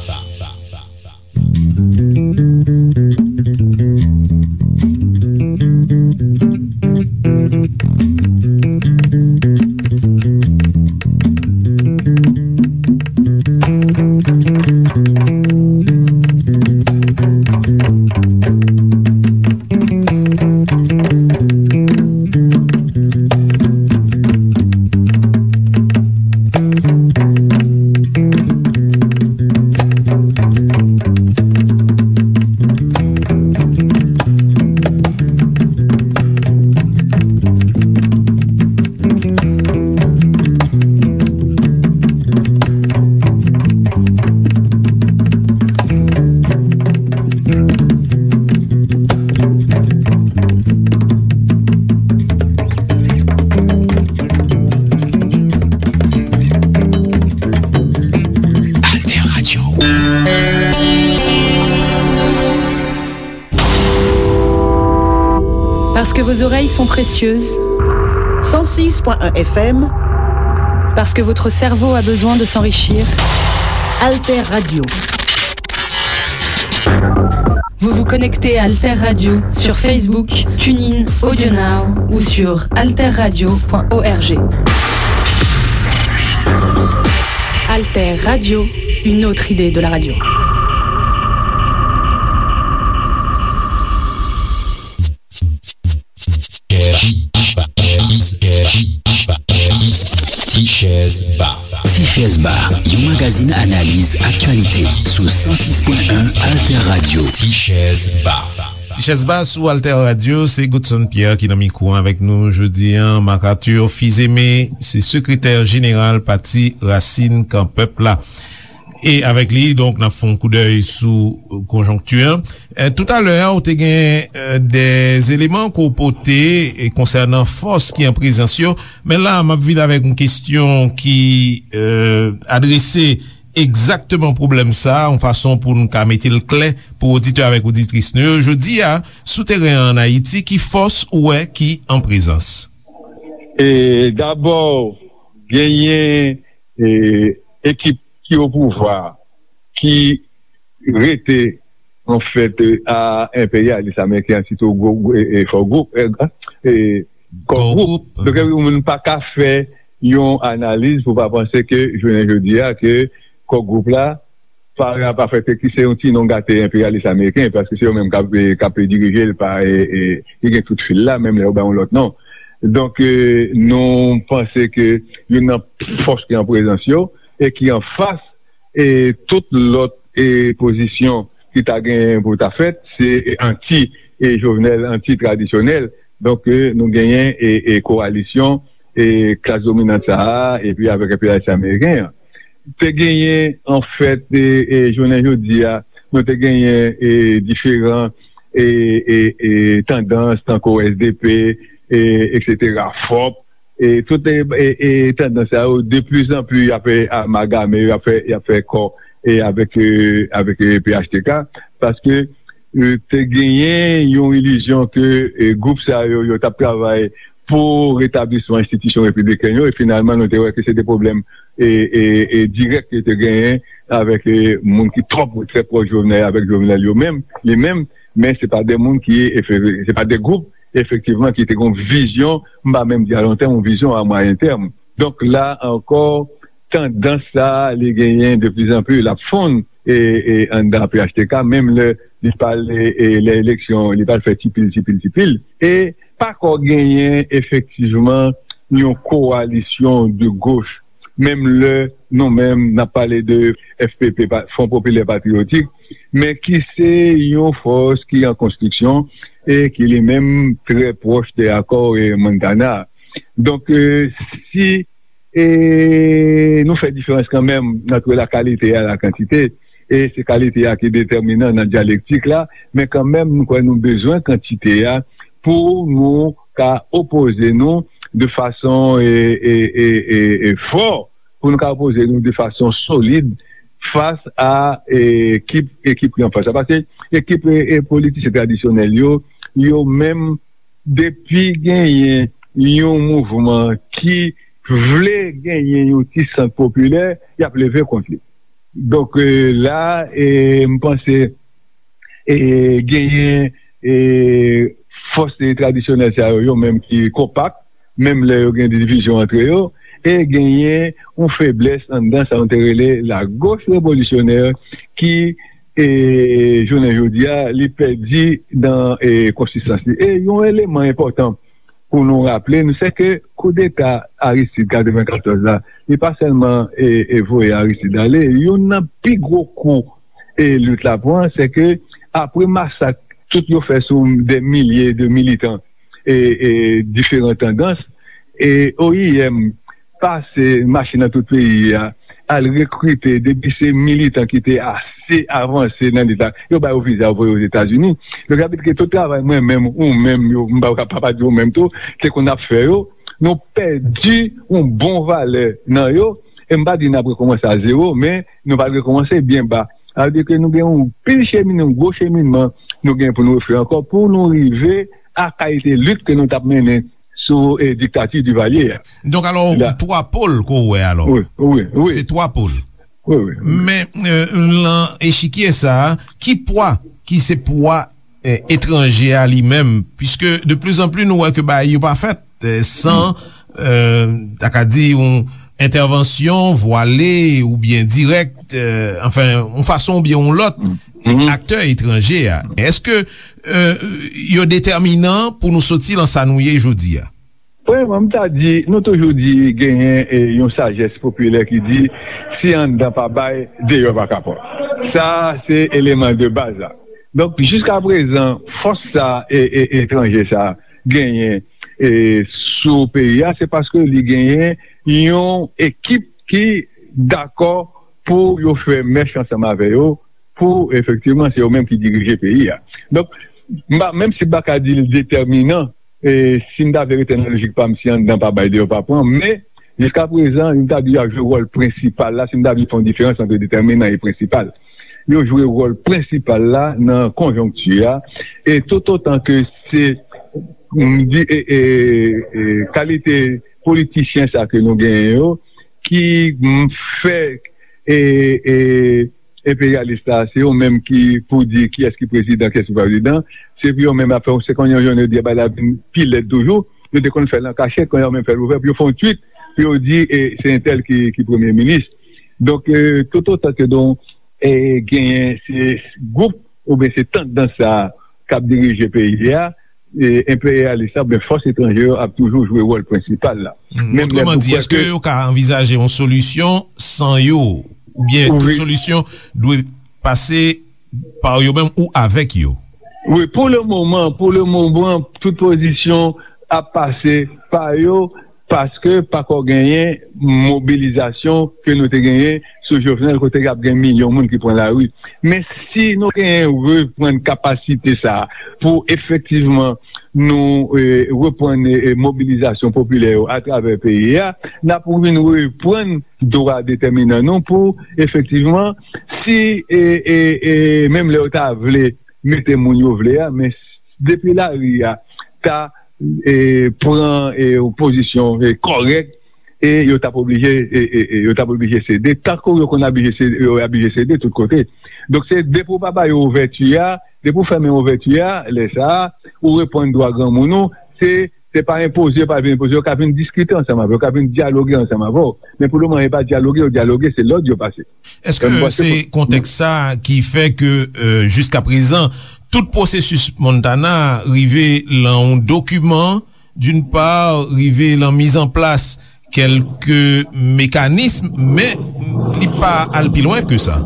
Parce que vos oreilles sont précieuses. Cent six point un F M. Parce que votre cerveau a besoin de s'enrichir. Alter Radio. Vous vous connectez à Alter Radio sur Facebook, TuneIn, AudioNow ou sur alterradio point org. Alter Radio, une autre idée de la radio. Tichèz Ba. Tichèz Ba, yon magazin analiz aktyalite sou san sis pwen en Alter Radio. Tichèz Ba. Tichèz Ba sou Alter Radio, se Godson Pierre ki nan mikwo avèk nou jodi a. Marc Arthur Fils-Aimé, se sekretè jeneral Pati Rasin Kan Pèp la. E avèk li, donk, n ap fè yon koudèy sou konjonkti an. E, toutalè a, ou te gen e, de eleman ke w pote e, konsènan fòs ki an prezans yo. Men la, m ap vin avèk yon kesyon ki e, adrese egzakteman pwoblèm sa a, yon fason pou n ka mete l klè pou oditè avèk oditris nou yo. Jodi a, sou teren an Ayiti, ki fòs ou wè ki an prezans? E, dabò, genyen e, ekip ki o pouvwa, ki rete, anfèt, e, a enperyalis ameriken an, sitou gwo, gwo, e, e, fò gwoup, e, e, kò gwoup. Donk, epi, moun pa ka fè yon analiz pou pa panse ke, jounen jodi a, ke kò gwoup la, pa, pa fè ke ki se yon ti non gate enperyalis ameriken, paske se yo menm k ap, e, k ap dirije l pa, e, e, ki gen tout fil la, menm lè yo ba yon lòt non. Donk, e, nou panse ke youn nan fòs ki an prezans yo e ki anfas e tout lòt e pozisyon ki ta gen pou ta fèt, se anti e Jovenel, anti tradisyonèl. Donk, e, nou genyen e, e kowalisyon e klas dominant sa a, epi avèk enperyalis ameriken an. Te genyen, anfèt, e, e jounen jodi a, nou te genyen e diferan e, e, e tandans, tankou S D P, e, etsetera, fòp, e tout e, e, e tandans sa yo, de plus en plus, y ap fè amalgame, y ap fè, y ap fè kò e avèk, e, avèk e, P H T K, paske e, te genyen yon ilizyon ke e, gwoup sa yo, yo t ap travay pou retablisman enstitisyon repibliken yo, e finalman, nou te wè ke se de pwoblèm e, e, e dirèk ke te genyen avèk e, moun ki twò, trè pwòch Jovenel, avèk Jovenel yo menm, li menm, men se pa de moun ki, efe-, se pa de gwoup, efektivman, ki te gen yon vizyon, m pa menm di a lon tèm, yon vizyon a mwayen tèm. Donk, la ankò, tandans sa a, li genyen de plus en plus, l ap fonn, e, e anndan P H T K, menm lè li pral, e, e, lè eleksyon, li pral fè ti pil, ti pil, ti pil. E pa ko genyen efektivman yon kowalisyon de goch, menm lè nou menm n ap pale de F P P, pa, Front Populaire Patriotique, men ki se yon fòs ki an konstriksyon e ki li menm trè pwòch de akò e Montana. Donk, e, si e nou fè diferans kanmenm ant la kalite a, la kantite, e se kalite a ki detèminan nan dyalektik la, men kanmenm nou kwè nou bezwen kantite a pou nou ka opoze nou de fason e, e, e, e, e fò, pou nou ka opoze nou de fason solid fas a e, ekip, ekip ki anfas la. Paske ekip e, e politisyen tradisyonèl yo, yo menm, depi genyen yon mouvman ki vle genyen yon ti sant popilè, y ap leve kont li. Donk, e, la, e, m panse, e, genyen, e, fòs, e, tradisyonèl sa yo, yo menm ki konpak, menm lè yo gen divizyon antre yo, e genyen yon feblès anndan sa nou te rele lagoch revolisyonè ki, e, jounen jodi a, li pèdi nan, e, konsistans li. E yon eleman enpòtan pou nou raple nou, se ke koudeta Aristide katrevenkatòz la, li pa sèlman, e, e voye Aristide ale, youn nan pi gwo kou, e, lit la pran, se ke apre masak tout yo fè sou de milye de militan, e, e, diferan tandans, e, O I M pase mache nan tout peyi a, al rekrite, depi se militan ki te ase avanse nan lit la, yo ba yo viza, yo voye Ozetazini. Donk, sa vle di ke tout travay mwen menm, ou menm, yo, m pa, pa, pa di ou menm tou, te konn ap fè yo, nou pèdi yon bon valè nan yo, e m pa di n ap rekòmanse a zewo, men nou pral rekòmanse byen ba. Sa vle di ke nou gen yon pil chemin, yon gwo cheminman nou gen pou nou refè ankò, pou nou rive a kalite lit ke nou t ap mennen sou e, diktati Divalye a. Donk, alò, twa pòl ke w wè, alò. Wi, wi, wi. Se twa pòl. Wi, wi. Men, e, lan echikye sa a, ki pwa ki se pwa e, etranje a li menm, puiske de plus en plus nou wè ke bagay yo pa fèt e, san, e, ta ka di, yon entèvansyon vwale oubyen dirèk, e, anfen, yon fason oubyen yon lòt, aktè etranje a. Èske e, yo detèminan pou nou soti lan sa nou ye jodi a? Premyèman, m ta di, nou toujou di genyen e, yon sajès popilè ki di, si anndan pa bay, deyò pa ka pran. Sa a, se eleman de baz la. Donk, jiska prezan, fòs sa e, e, etranje sa genyen e, sou peyi a, se paske li genyen yon ekip ki dakò pou yo fè mèch ansanm avè yo, pou efektivman se yo menm ki dirije peyi a. Donk, m pa, menm si m pa ka di l detèminan, e, si m ta vle rete nan lojik pa m, si anndan pa bay, deyò pa pran, men jiska prezan, m ta di y ap jwe wòl prensipal la, si m ta vle fè yon diferans ant detèminan e prensipal. Yo jwe wòl prensipal la nan konjonkti a, e toutotan ke se, m di, e, e, e, kalite politisyen sa ke nou genyen yo, ki, m, fè, e, e, enperyalis la, se yo menm ki pou di kiyès ki prezidan, kiyès ki pa prezidan, se pou yo menm ap fè, se kounye a jounen jodi a, bagay la vin pi lèd toujou, yo te konn fè l an kachèt, kounye a yo menm fè l ouvè, pou yo fè yon tweet, pou yo di, e, se entèl ki, ki premye minis. Donk, e, toutotan ke nou, e, genyen se gwoup oubyen se tandans sa a k ap dirije peyi a, e, enperyalis la oubyen fòs etranje yo ap toujou jwe wòl prensipal la. Menm lè nou kwè ke. Otreman di, èske yo ka anvizaje yon solisyon san yo, oubyen tout solisyon dwe pase pa yo menm ou avèk yo? Wi, pou le moman, pou le moman, tout pozisyon ap pase pa yo, paske pako genyen mobilizasyon ke nou te genyen sou Jovenel, kote k ap gen milyon moun ki pran lari. Men si nou genyen reprann kapasite sa a pou efektivman nou, e, reprann, e, mobilizasyon popilè yo atravè peyi a, n ap vin reprann dwa detèminan nou pou efektivman, si, e, e, e, menm lè yo ta vle mete moun yo vle a, men depi lari a ta, e, pran, e, yon pozisyon, e, kòrèk, e yo t ap oblije, e, e, e, yo t ap oblije sede, tankou yo konn oblije sede, yo oblije sede tout kote. Donk, se depi w pa ba yo ouvèti a, depi w fèmen ouvèti a, lè sa a, ou reprann dwa granmoun ou, se, se pa enpoze, yo pa vin enpoze, yo ka vin diskite ansanm avè w, yo ka vin dyaloge ansanm avè w. Men pou le moman, yo pa dyaloge, yo dyaloge, se lòd yo pase. Èske se kontèks sa a ki fè ke, e, jiska prezan, tout pwosesis Montana rive lan yon dokiman, d'une part, rive lan mizanplas kèlke mekanis, men li pa al pi lwen ke sa?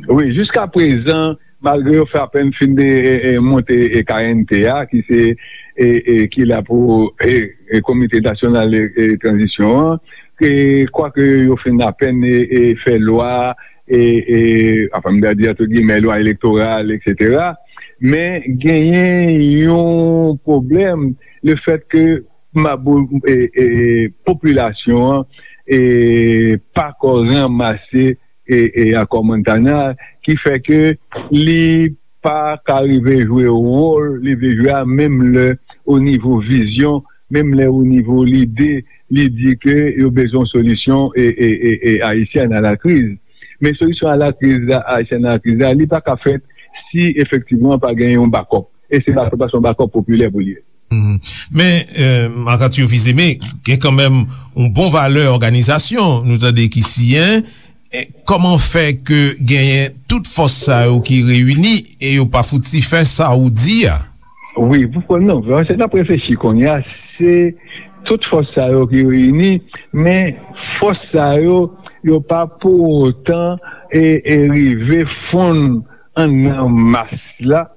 Wi, jiska prezan, malgre yo fè apèn fin de, e, e, monte, e, K N T a, ki se, e, e, ki la pou, e, e, Komite Nasyonal, e, e, Tranzisyon an, e, kwake yo fin apèn, e, e, fè lwa, e, e, anfen, m ta di, antre gimè, lwa elektoral, etsetera. Men genyen yon pwoblèm, le fèt ke mabou, e, e, popilasyon an, e, pako ranmase, e, e, akò Montana, ki fè ke li pa ka rive jwe wòl li vle jwe a, menm lè o nivo vizyon, menm lè o nivo lide, li di ke yo bezwen yon solisyon, e, e, e, e, ayisyèn a la kriz. Men solisyon a la kriz la, ayisyèn a la kriz la, li pa ka fèt si efektivman pa gen yon bakòp. E se bakòp la, se yon bakòp popilè pou li ye. Mhm. Men, e, Marc Arthur Fils-Aimé, gen kanmenm yon bon valè òganizasyon, nou tande ki siyen. E, kòman fè ke genyen tout fòs sa yo ki reyini e yo pa fouti fè sa ou di a? Wi, pou, pou, non, se n ap reflechi kounye a, se tout fòs sa yo ki reyini, men fòs sa yo, yo pa pou otan e, e rive fonn anndan mas la,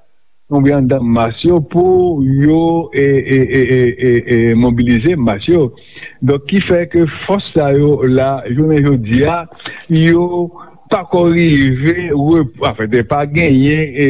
oubyen anndan mas yo pou yo, e, e, e, e, e, e mobilize mas yo. Donk, ki fè ke fòs sa yo la, jounen jodi a, yo pako rive, rep-, anfen, te pa genyen, e,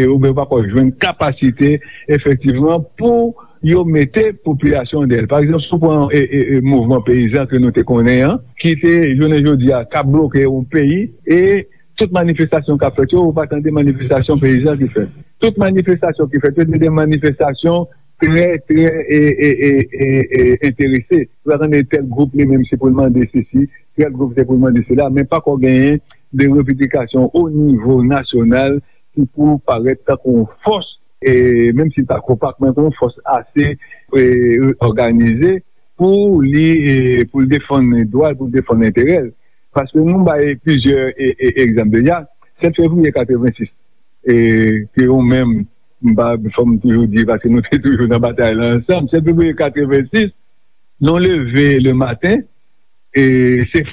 e, oubyen pako jwenn kapasite, efektivman, pou yo mete popilasyon dèyè l. Pa egzanp, si w pran, e, e, e, mouvman peyizan ke nou te konnen an, ki te, jounen jodi a, k ap bloke yon peyi, e tout manifestasyon k ap fèt yo, ou pa tande manifestasyon peyizan ki fèt. Tout manifestasyon ki fèt yo, se de manifestasyon trè, trè e, e, e, e, e, enterese. Ou pa tande tèl gwoup li menm se pou l mande sesi, tèl gwoup se pou l mande sela, men pako genyen de revendikasyon o nivo nasyonal ki pou parèt tankou yon fòs, e, menm si l pa konpak, men yon fòs ase e, òganize pou li, e, pou l defann dwa l, pou l defann enterè l. Paske nou bay plizyè e, e, egzanp deja. Sèt fevriye katrevensis, e, ke ou menm, m pa, fò m toujou di, paske nou te toujou nan batay la ansanm, sèt fevriye katrevensis, nou leve le maten, e se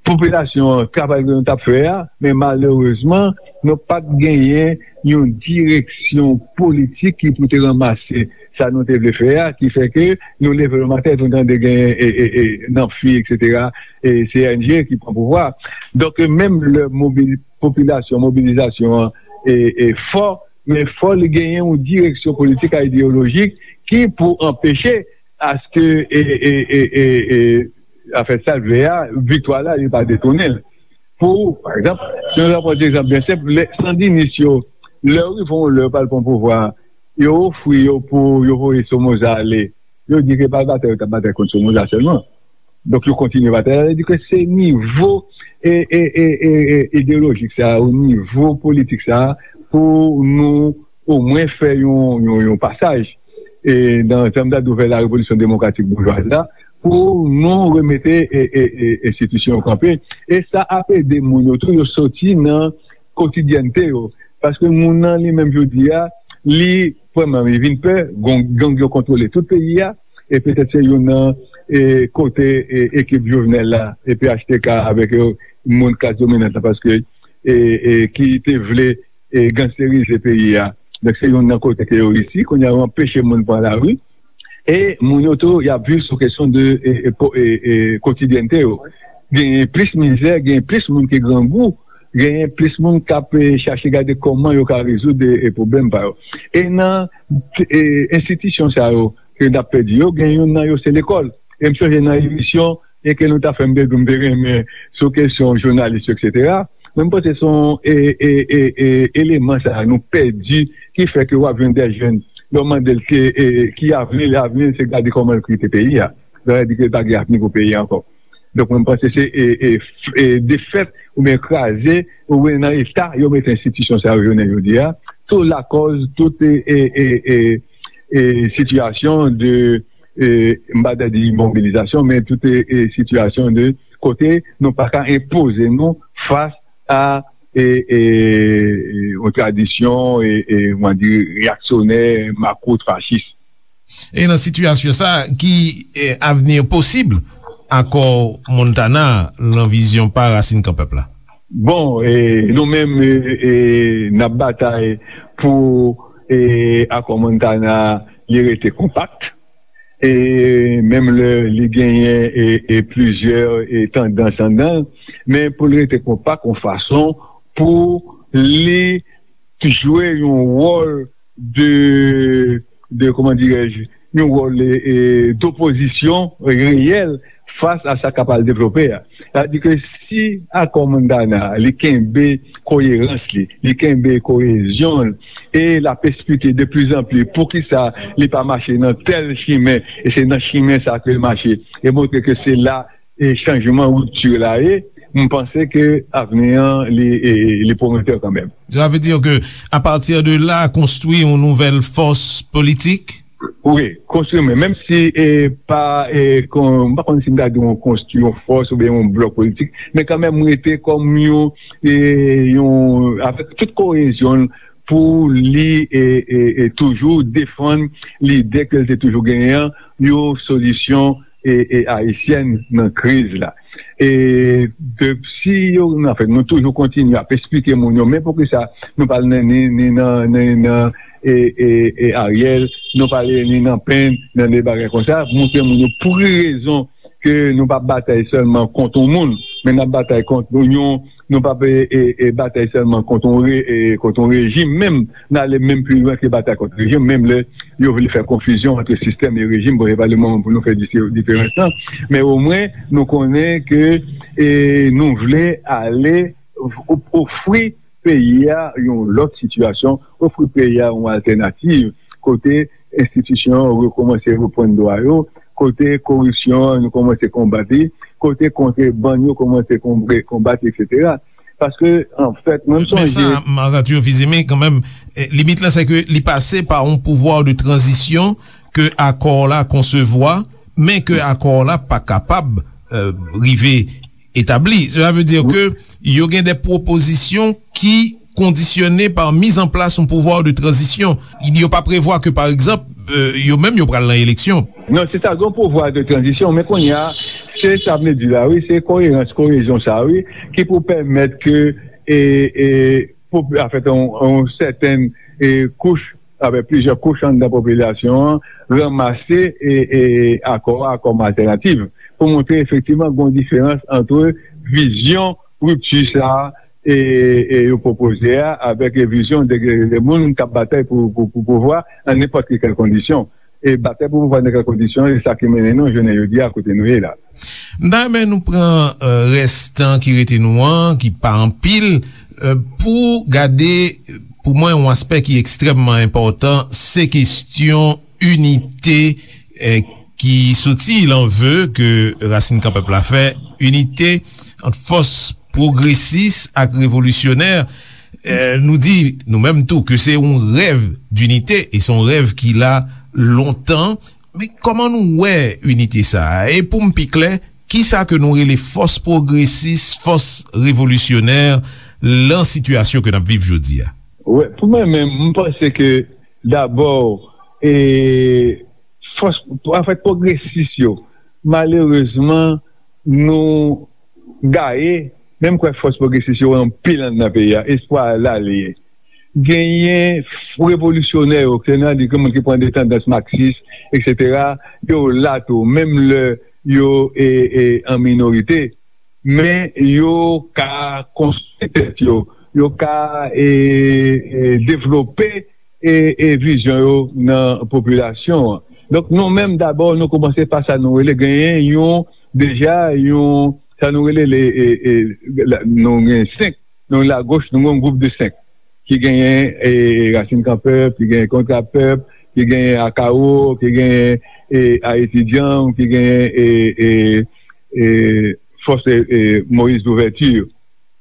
popilasyon an, travay ke nou t ap fè a, men malerezman, nou pa t genyen yon direksyon politik ki pou te ranmase sa nou te vle fè a, ki fè ke nou leve le maten, nou tande genyen e, e, e, nan fi, etsetera, e C N G ki pran pouvwa. Donk, menm lè mobil, popilasyon, mobilizasyon an e, e fò, men fò li genyen yon direksyon politik a ideyolojik ki pou anpeche aske e, e, e, e, e, afè sa l vle a, viktwa la, li pa detounen l. Pou, pa egzanp, si nou pran egzanp byen senp, lè sandinis yo, lè yo rive yon lè yo pral pran pouvwa, yo ofri yo pou yo voye Somoza ale, yo di ke pa batay yo t ap batay kont Somoza sèlman. Donk, yo kontinye batay la, sa vle di ke se nivo e, e, e, e, e, ideyolojik sa, o nivo politik sa, pou nou omwen fè yon, yon, yon pasaj. E nan, jan m ta di w, vè la revolisyon demokratik boujwaz la, pou nou remete e, e, e, enstitisyon yo kanpe. E sa ap ede moun yo tou, yo soti nan kotidyènte yo. Paske moun nan li menm jodi a, li, premyèman, li vin pè, gang, gang yo kontwole tout peyi a, e petèt se youn nan e, kote e, ekip Jovenel la, e P H T K avèk yo, moun klas dominant la, paske e, e, ki te vle e, gangsterize peyi a. Donk, se youn nan kote ke yo reyisi. Kounye a, yo anpeche moun pran lari. E moun yo tou, y ap viv sou kesyon de e, e, po- e, e, kotidyènte yo. Genyen plis mizè, genyen plis moun ki grangou, genyen plis moun k ap e, chache gade kòman yo ka rezoud e, e, pwoblèm pa yo. E nan e, enstitisyon sa yo ke n ap pèdi yo, gen youn nan yo se lekòl. E m sonje nan emisyon e ke nou ta fè, m te di w m te renmen sou kesyon jounalis yo, etsetera. Men m panse se yon e, e, e, e, eleman sa a nou pèdi ki fè ke w ap jwenn de jèn, lè w mande l ke, e, ki avni l, avni l se gade kòman l kite peyi a. Sa vle di ke l pa gen avni pou peyi a ankò. Donk, mwen, m panse se e, e, f- e, defèt oubyen kraze oubyen nan eta yo mete enstitisyon sa yo jounen jodi a. Tou lakòz, tout e, e, e, e, e, sitiyasyon de, e, m pa ta di mobilizasyon, men tout e, e, sitiyasyon de kote nou pa ka enpoze nou fas a e, e, e, yon tradisyon e, e, kòman di, reyaksyonè, makout, fachis. E nan sitiyasyon sa, ki e, avni posib akò Montana lan vizyon pa Rasin Kan Pèp la? Bon, e, nou menm, e, e, n ap batay pou e, akò Montana li rete konpak. E menm lè li genyen e, e, plizyè e, tandans anndan l, men pou l rete konpak yon fason pou li jwe yon wòl de, de, kòman dirèj, yon wòl e, e, dopozisyon reyèl fas a sa k ap al devlope a. Sa vle di ke si akò Montana li kenbe koyerans li, li kenbe koyezyon l, e l ap esplike de pli zan pli poukisa li pa mache nan tèl chimen, e se nan chimen sa ke l mache, e montre ke se la e chanjman, ripti la ye, m panse ke avni an li, e, li pwometè kanmenm. Sa vle di ke, apati de la, konstwi yon nouvèl fòs politik? Wi, konstwi, men menm si e, pa, e, kon, m pa konn si m ta di yon konstwi yon fòs oubyen yon blòk politik, men kanmenm rete kòm yon, e, yon, avèk tout koyezyon l pou li e, e, e toujou defann lide ke l te toujou genyen an, yon solisyon e, e ayisyèn nan kriz la. E de, si yo, anfen, nou toujou kontinye ap esplike moun yo, men poukisa nou pa al ni, ni nan, ni nan e, e, e Ariel, nou pa al ni nan Pen, nan de bagay konsa, montre moun yo pou ki rezon ke nou pa batay sèlman kont yon moun, men n ap batay kont yon, nou pa pe e, e, batay sèlman kont yon, re, e, kont yon rejim menm, n ale menm pi lwen ke batay kont rejim, menm lè yo vle fè konfizyon ant sistèm e rejim, bon, e pa le moman pou nou fè dise- diferans lan, men omwen nou konnen ke e, nou vle ale o- ofri peyi a yon lòt sitiyasyon, ofri peyi a yon altènativ kote enstitisyon yo rekòmanse reprann dwa yo, kote koripsyon an nou kòmanse konbat li, kote kontrebann yo kòmanse konbre- konbat, etsetera. Paske, anfèt, mwen m Men sa, sonje, Marc Arthur Fils-Aimé, kanmenm, eh, limit la, se ke li pase pa yon pouvwa de tranzisyon ke akò la konsevwa, men ke akò la pa kapab eh, rive etabli. Cela veut dire ke yo gen de pwopozisyon ki kondisyone pa mizanplas yon pouvwa de tranzisyon. Yo pa prevwa ke, pa egzanp, eh, yo menm yo pral nan eleksyon. Non, se sa, gen pouvwa de tranzisyon, men kounye a, se sa m vle di la, wi, se koerans, koezyon sa, wi, ki pou pèmèt ke, e, e, pou, anfèt, yon, yon sètèn, e, kouch, avèk plizyè kouch anndan popilasyon an, ranmase, e, e, akò a kòm altènativ, pou montre efektivman gen yon diferans ant vizyon ripti sa a, e, e yo pwopoze a, avèk vizyon de, de moun k ap batay pou, pou, pou pouvwa an nenpòt ki kèl kondisyon. E batay pou pouvwa nan kèl kondisyon, e sa ki mennen nou jounen jodi a kote nou ye la. M ta renmen nou pran eh, rès tan ki rete nou an, ki pa anpil, eh, pou gade, pou mwen, yon aspè ki ekstrèmman enpòtan, se kesyon inite eh, ki soti lan ve ke Rasin Kanpèp la fè, inite ant fòs pwogresis ak revolisyonè. Eh, nou di, nou menm tou, ke se yon rèv dinite, e se yon rèv ki la lontan. Men kòman nou wè inite sa a? E pou m pi klè, kisa ke nou rele fòs pwogresis, fòs revolisyonè lan sitiyasyon ke n ap viv jodi a? Wè, pou mwen menm, m panse ke dabò, e, fòs, anfèt, pwogresis yo, malerezman, nou gaye, menm kwè fòs pwogresis yo anpil anndan peyi a, espwa la li ye. Genyen revolisyonè yo, se nan di ke moun ki pran de tandans maksis, etsetera, yo la tou, menm lè yo e, e, an minorite, men yo ka konstwi tèt yo, yo ka e, e, devlope e, e vizyon yo nan popilasyon an. Donk, nou menm, dabò, nou kòmanse pa sa nou rele genyen yon, deja, yon, sa nou rele, le, e, e, la, nou gen senk, nou lagoch, nou gen yon gwoup de senk, ki genyen e, Rasin Kanpèp, ki genyen Kontra Pèp, ki genyen Akawo, ki genyen e, Ayiti Djanm, ki genyen e, e, e, Fòs e, e, Moïse Louverture.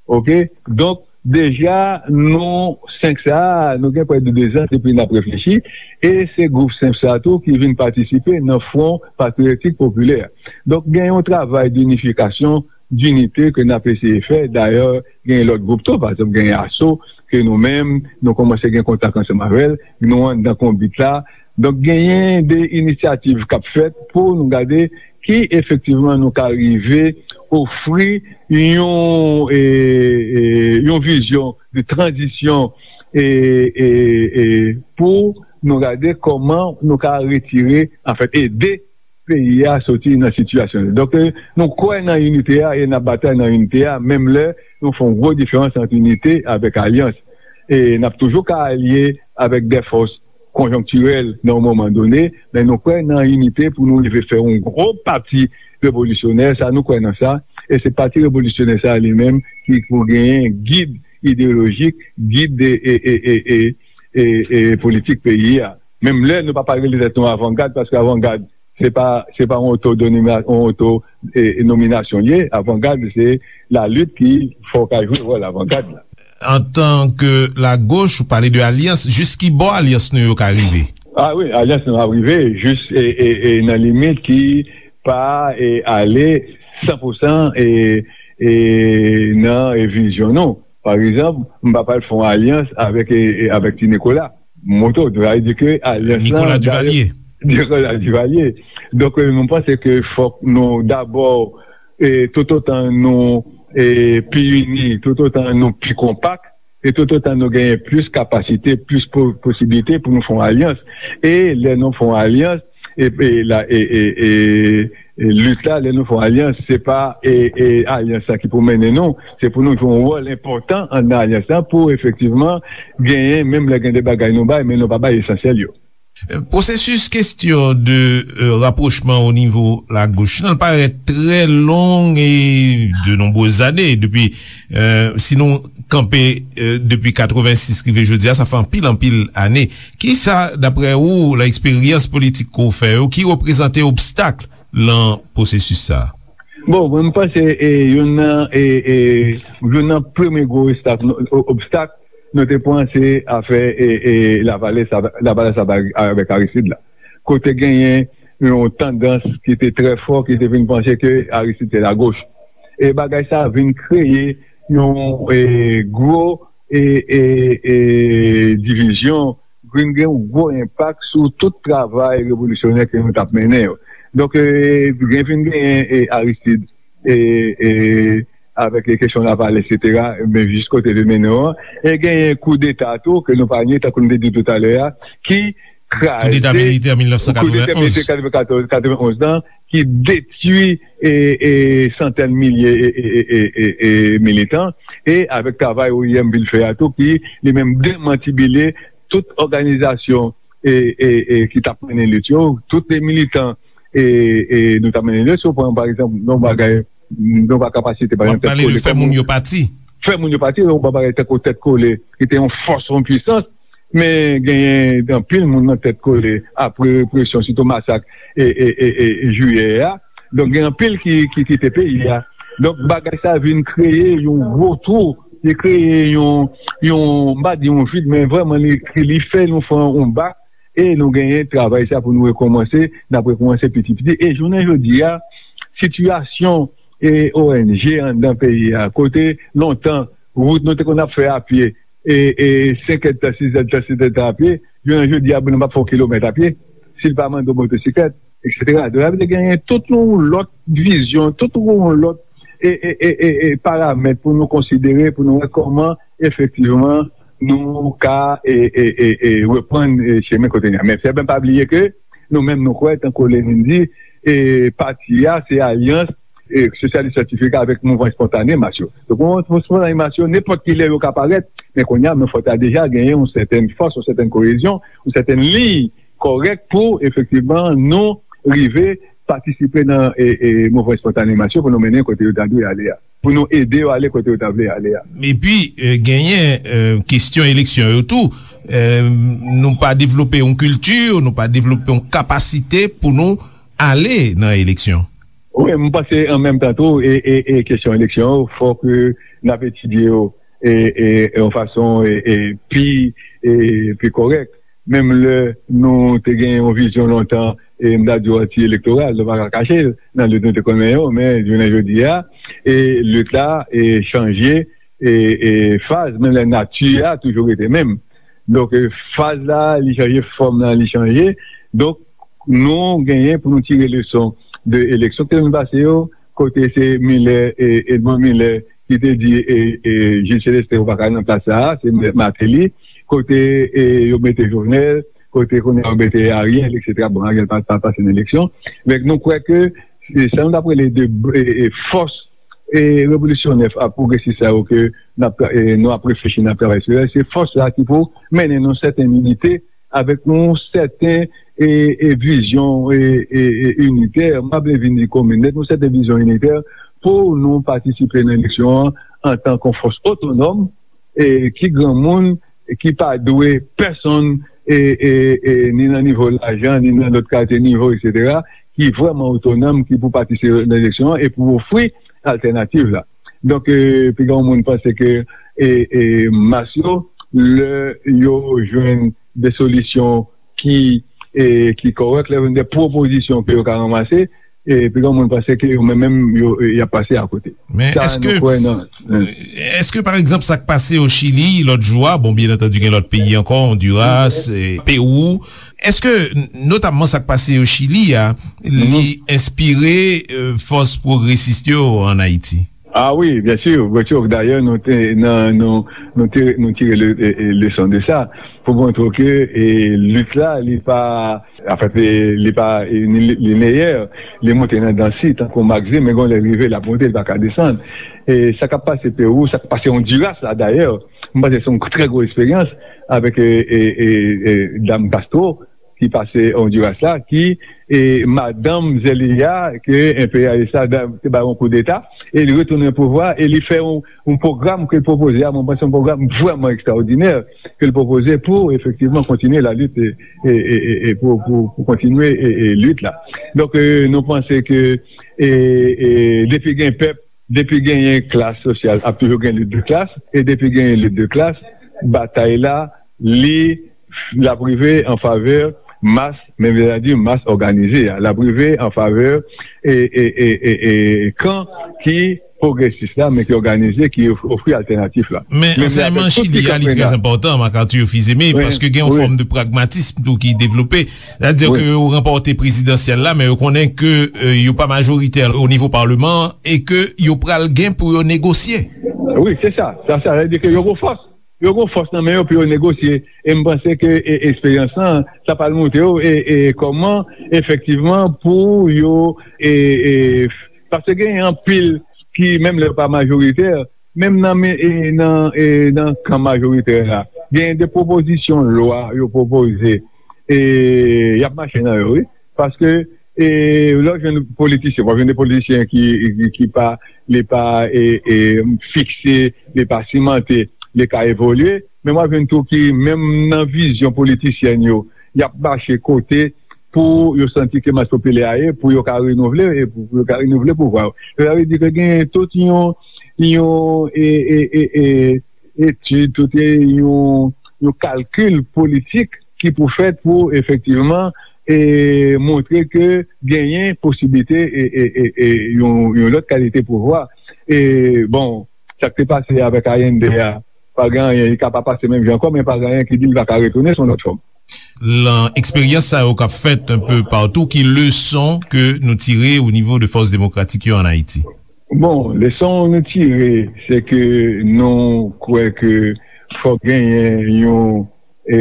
Oke? Donk, deja, nou, senk sa a, nou gen prè de dezan depi n ap reflechi, e se gwoup senk sa a tou ki vin patisipe nan Fwon Patriyotik Popilè. Donk, gen yon travay dinifikasyon, dinite ke n ap eseye fè. Dayè, gen lòt gwoup tou, pa egzanp, gen Aso, ke nou menm, nou kòmanse gen kontak ansanm avè l, nou anndan konbit la. Donk, genyen de inisyativ k ap fèt pou nou gade ki efektivman nou ka rive ofri yon, e, e, yon vizyon de tranzisyon e, e, e, pou nou gade kòman nou ka retire, anfèt, ede peyi a soti nan sitiyasyon. Donk, e, nou kwè nan inite a e n ap batay nan inite a, menm lè nou fè yon gwo diferans ant inite avèk alyans. E n ap toujou ka alye avèk de fòs konjonktirèl nan yon moman done, men nou kwè nan inite pou nou rive fè yon gwo pati revolisyonè, sa nou kwè nan sa, e se pati revolisyonè sa li menm ki pou genyen gid ideyolojik, gid de e, e, e, e, e, e politik peyi a. Menm lè nou pa pral rele tèt nou avangad, paske avangad, se pa, se pa yon oto, yon oto e, nominasyon li ye. Avangad, se lalit ki fè w ka jwe wòl avangad la. Antan ke lagoch, ou pale de alyans, jis ki bò alyans nou yo ka rive? Ah wi, alyans nou ap rive jis e, e, e, nan limit ki pa e, ale san pou san e, e, nan e, vizyon nou. Pa egzanp, m pa pral fè yon alyans avèk, e, e, avèk Ti Nikola. Moto, sa vle di ke alyans lan, Nicolas Duvalier. Nicolas Duvalier. Donk, e, mwen panse ke fòk nou dabò e, toutotan nou e, pi ini, toutotan nou pi konpak, e toutotan nou genyen plis kapasite, plis po- posiblite pou nou fè yon alyans. E lè nou fè yon alyans, e, e, la, e, e, e, e lit la, lè nou fè yon alyans, se pa e, e, alyans la ki pou mennen nou, se pou nou jwe yon wòl enpòtan anndan alyans la pou efektivman genyen, menm lè gen de bagay nou bay, men nou pa bay esansyèl yo. Pwosesis kesyon de euh, rapwochman o nivo lagoch nan parèt trè long e de nonbrez ane depi euh, si nou kanpe euh, depi katrevensis rive jodi a, sa fè anpil anpil ane. Kisa, daprè ou, nan eksperyans politik ke w fè yo, ki reprezante obstak lan pwosesis sa a? Bon, mwen, m panse e, youn nan e, e, youn nan premye gwo obstak, obstak nou te pran se afè e, e, Lavalas, Lavalas avèk Aristide la. Kote genyen yon tandans ki te trè fò, ki te vin panse ke Aristide se lagoch. E bagay sa vin kreye yon e, gwo e, e, e, divizyon, vin gen yon gwo enpak sou tout travay revolisyonè ke nou t ap mennen yo. Donk, e, gen vin genyen e, Aristide e, e, avèk kesyon Lavalas, etsetera, men jis kote l te mennen yo an. E genyen koudeta tou, ke nou pa nye, tankou nou te di toutalè a, ki kraze koudeta militè militè katrevenonz lan, ki detwi e, e, santèn milye e, e, e, e, e militan, e avèk travay O I M vin fè a tou, ki li menm demantibile tout òganizasyon e, e, e, ki t ap mennen lit yo, tout de militan e, e, nou t ap mennen lit yo. Si w pran, pa egzanp, yon bagay, yon pa kapasite, pa egzanp, tèt kole, fè moun yo pati. Fè moun yo pati, yon bagay tankou tèt kole, ki te yon fòs, yon pwisans, men genyen anpil moun nan tèt kole, apre represyon, sitou masak e, e, e, e, jiyè a. Donk, gen anpil ki, ki kite peyi a. Donk, bagay sa vin kreye yon gwo twou, li kreye yon, yon, m pa di yon vid, men vrèman, li, li fè nou fè yon bak, e nou genyen travay sa pou nou rekòmanse, n ap rekòmanse piti piti. E jounen jodi a, sitiyasyon e O N G anndan peyi a, kote lontan, wout nou te konn ap fè a pye, e, e senk èdtan, sis èdtan, sèt èdtan a pye, jounen jodi a, moun nan p ap fè yon kilomèt a pye, si l pa mande yon motosiklèt, etsetera. Donk, sa vle di genyen tout yon lòt vizyon, tout yon lòt e, e, e, e, e paramèt pou nou konsidere, pou nou wè kòman efektivman nou ka e, e, e, e, reprann e, chemen kote n ye a. Men fè byen pa bliye ke nou menm nou kwè, tankou Lenin di, e pati a se alyans e, sosyalis syantifik avèk mouvman espontane mas yo. Donk, mouvman espontane mas yo, nenpòt ki lè yo ka parèt, men kounye a, men fòk ta deja genyen yon sètèn fòs, yon sètèn koyezyon, yon sètèn liy kòrèk pou, efektivman, nou rive patisipe nan e, e, mouvman espontane mas yo pou nou mennen kote yo ta dwe ale a, pou nou ede yo ale kote yo ta vle ale a. Epi, e, genyen e, kesyon eleksyon yo tou. E, nou pa devlope yon kilti, nou pa devlope yon kapasite pou nou ale nan eleksyon. Wi, m panse an menm tan tou, e, e, e kesyon eleksyon yo, fòk e, n ap etidye yo e, e, e yon fason e, e, pi, e, pi kòrèk. Menm lè nou te gen yon vizyon lontan, e m ta di w anti-elektoral, nou pa ka kache l, nan lit nou te konnen yo, men jounen jodi a, e lit la e chanje e, e faz, men lè nati a toujou rete menm. Donk, e, faz la, li chanje, fòm nan, li chanje. Donk, nou genyen pou nou tire leson de eleksyon ki te vin pase yo, kote se Miller, e, Edmond Miller, ki te di e, e, Jules Célestin ou pa ka nan plas sa a, se Martelly, kote e, yo mete Jovenel, kote kounye a yo mete Ariel, etsetera. Bon, Ariel pa, pa pase nan eleksyon. Men nou kwè ke e, sa nou t ap rele de e, e, fòs e, revolisyonè a pwogresis sa yo ke n ap, e, nou ap reflechi, n ap travay sou yo, se fòs la ki pou mennen nou sèten inite avèk yon sèten e, e, vizyon e, e, e, initè, m pa vle vin di komin nèt, yon sèten vizyon initè pou nou patisipe nan eleksyon an antan ke yon fòs otonòm e, ki granmoun, ki pa dwe pèsonn e, e, e, ni nan nivo lajan, ni nan lòt kalite nivo, etsetera, ki vrèman otonòm, ki pou patisipe nan eleksyon an e pou ofri altènativ la. Donk, e, piga yon moun panse ke e, e, mas yo, lè yo jwenn de solisyon ki, e, ki kòrèk, lè yo jwenn de pwopozisyon ke yo ka ranmase, e, piga yon moun panse ke yo menm, menm, yo, e, y ap pase akote. Men sa, èske, nou kwè nan, èske, pa egzanp, sa k pase o Chili lòt jou a, bon, byen antandi, gen lòt peyi ankò, Honduras, e, Pewou, èske, n-, notamman sa k pase o Chili a, li enspire, e, fòs pwogresis yo ann Ayiti? A wi, byen si, byen si. Dayè, nou te nan, nou, nou te, nou tire le, e, e, leson de sa pou montre w ke, e, lit la, li pa, anfèt, e, li pa, e, ni li, lineyè, li monte nan dansi, tankou Maxime, men gon lè l rive, l ap monte, li pa ka desann. E sa k ap pase Pewou, sa k ap pase Honduras la, dayè, m panse se yon trè gwo eksperyans avèk, e, e, e, e, dam Castro, ki pase Ondiras la, ki, e, madanm Zelaya, ke enperyalis la da-, te bay yon koudeta, e li retounen pouvwa, e li fè yon, yon pwogram ke l pwopoze a, mwen panse yon pwogram vrèman ekstraòdinè ke l pwopoze pou efektivman kontinye lalit, e, e, e, e, e pou, pou, pou kontinye, e, e, lit la. Donk, e, nou panse ke, e, e, depi gen pèp, depi genyen klas sosyal, ap toujou gen lit de klas, e depi genyen lit de klas, batay la, li, l ap rive an favè mas, men vle di mas òganize a, l ap rive an favè, e, e, e, e, e, kan ki pwogresis la, men ki òganize, ki of-, ofri altènatif la. Men men avèk ansèyman tout Chili a, li trè enpòtan, Marc Arthur Fils-Aimé, paske gen yon fòm de pragmatism tou ki devlope. Sètadi ke yo ranpòte prezidansyèl la, men yo konnen ke, e, yo pa majoritè o nivo paleman an e ke yo pral gen pou yo negosye. Wi, se sa. Sa, sa vle di ke yo gon fòs. Yo gon fòs nan men yo pou yo negosye. E m panse ke, e, eksperyans lan, sa pral montre yo, e, e, kòman efektivman pou yo, e, e, paske gen anpil ki, menm lè yo pa majoritè, menm nan men, e, nan, e, nan kan majoritè la, gen de pwopozisyon lwa yo pwopoze, e, y ap mache nan yo, wi. Paske, e, lè w jwenn politisyen, w ap jwenn de politisyen ki, ki, ki pa, li pa, e, e, fikse, li pa simante, li ka evolye, men w ap jwenn tou ki, menm nan vizyon politisyèn yo, y ap mache kote pou yo santi ke mas popilè a ye, pou yo ka renouvle, e pou, pou yo ka renouvle pouvwa yo. Sa vle di ke gen tout yon, yon, e, e, e, e, etid, tout yon, yon kalkil politik ki pou fèt pou efektivman, e, montre ke genyen posiblite, e, e, e, e, yon, yon lòt kalite pouvwa. E, bon, sa k te pase avèk Allende a, pa gen anyen, li ka pa pase menm jan ankò, men pa gen anyen ki di li pa ka retounen sou yon lòt fòm. Lan eksperyans sa yo k ap fèt enpe patou, ki leson ke nou tire o nivo de fòs demokratik yo ann Ayiti? Bon, leson nou tire, se ke nou kwè ke fòk genyen yon, e,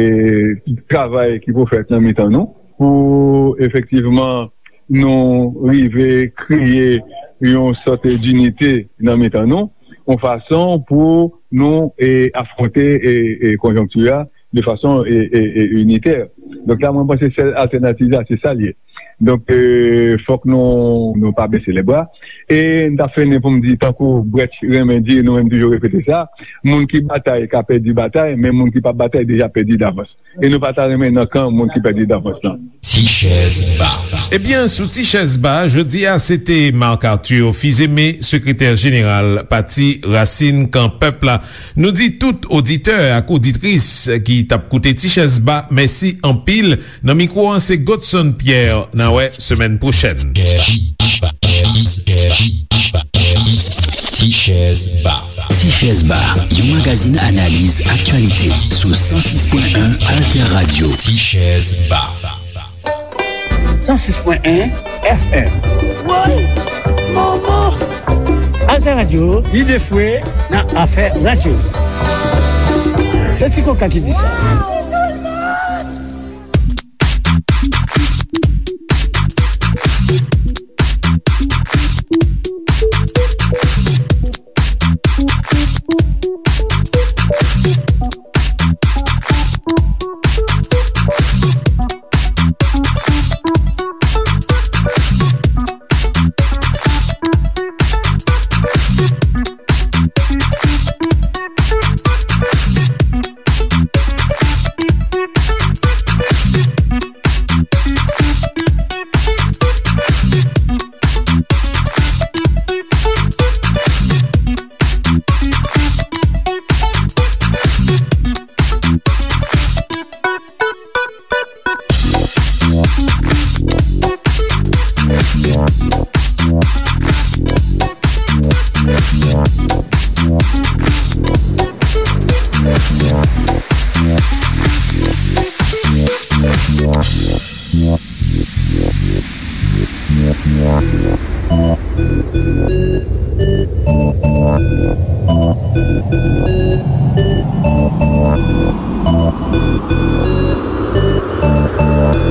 travay ki pou fèt nan mitan nou, pou efektivman nou rive kreye yon sòt dinite nan mitan nou, yon fason pou nou, e, afwonte, e, e, konjonkti a de fason, e, e, e, initè. Donk la, mwen panse sèl altènativ la, se sa l ye. Donk, e, fòk nou, nou pa bese lebra. E m ta fini pou m di, tankou Brecht renmen di, nou menm toujou repete sa, moun ki batay ka pèdi batay, men moun ki p ap batay deja pèdi davans. E nou pa ta renmen nan kan moun ki pèdi davans lan. Ti chèz ba. Ebyen, sou Ti chèz ba, jodi a, se te Marc Arthur Fils-Aimé, sekretè jeneral Pati Rasin Kan Pèp la. Nou di tout oditè ak oditris ki t ap koute Ti chèz ba, mèsi anpil. Nan mikwo an, se Godson Pierre. N a wè semèn pwochèn. Ti chèz ba. Ti chèz ba, yon magazin analiz aktyalite sou san sis pwen en Alter Radio. Ti chèz ba. san sis pwen en F M. Woy! Manman! Alter Radio, lide fwe nan afè radyo. Se Ti Koka ki di sa.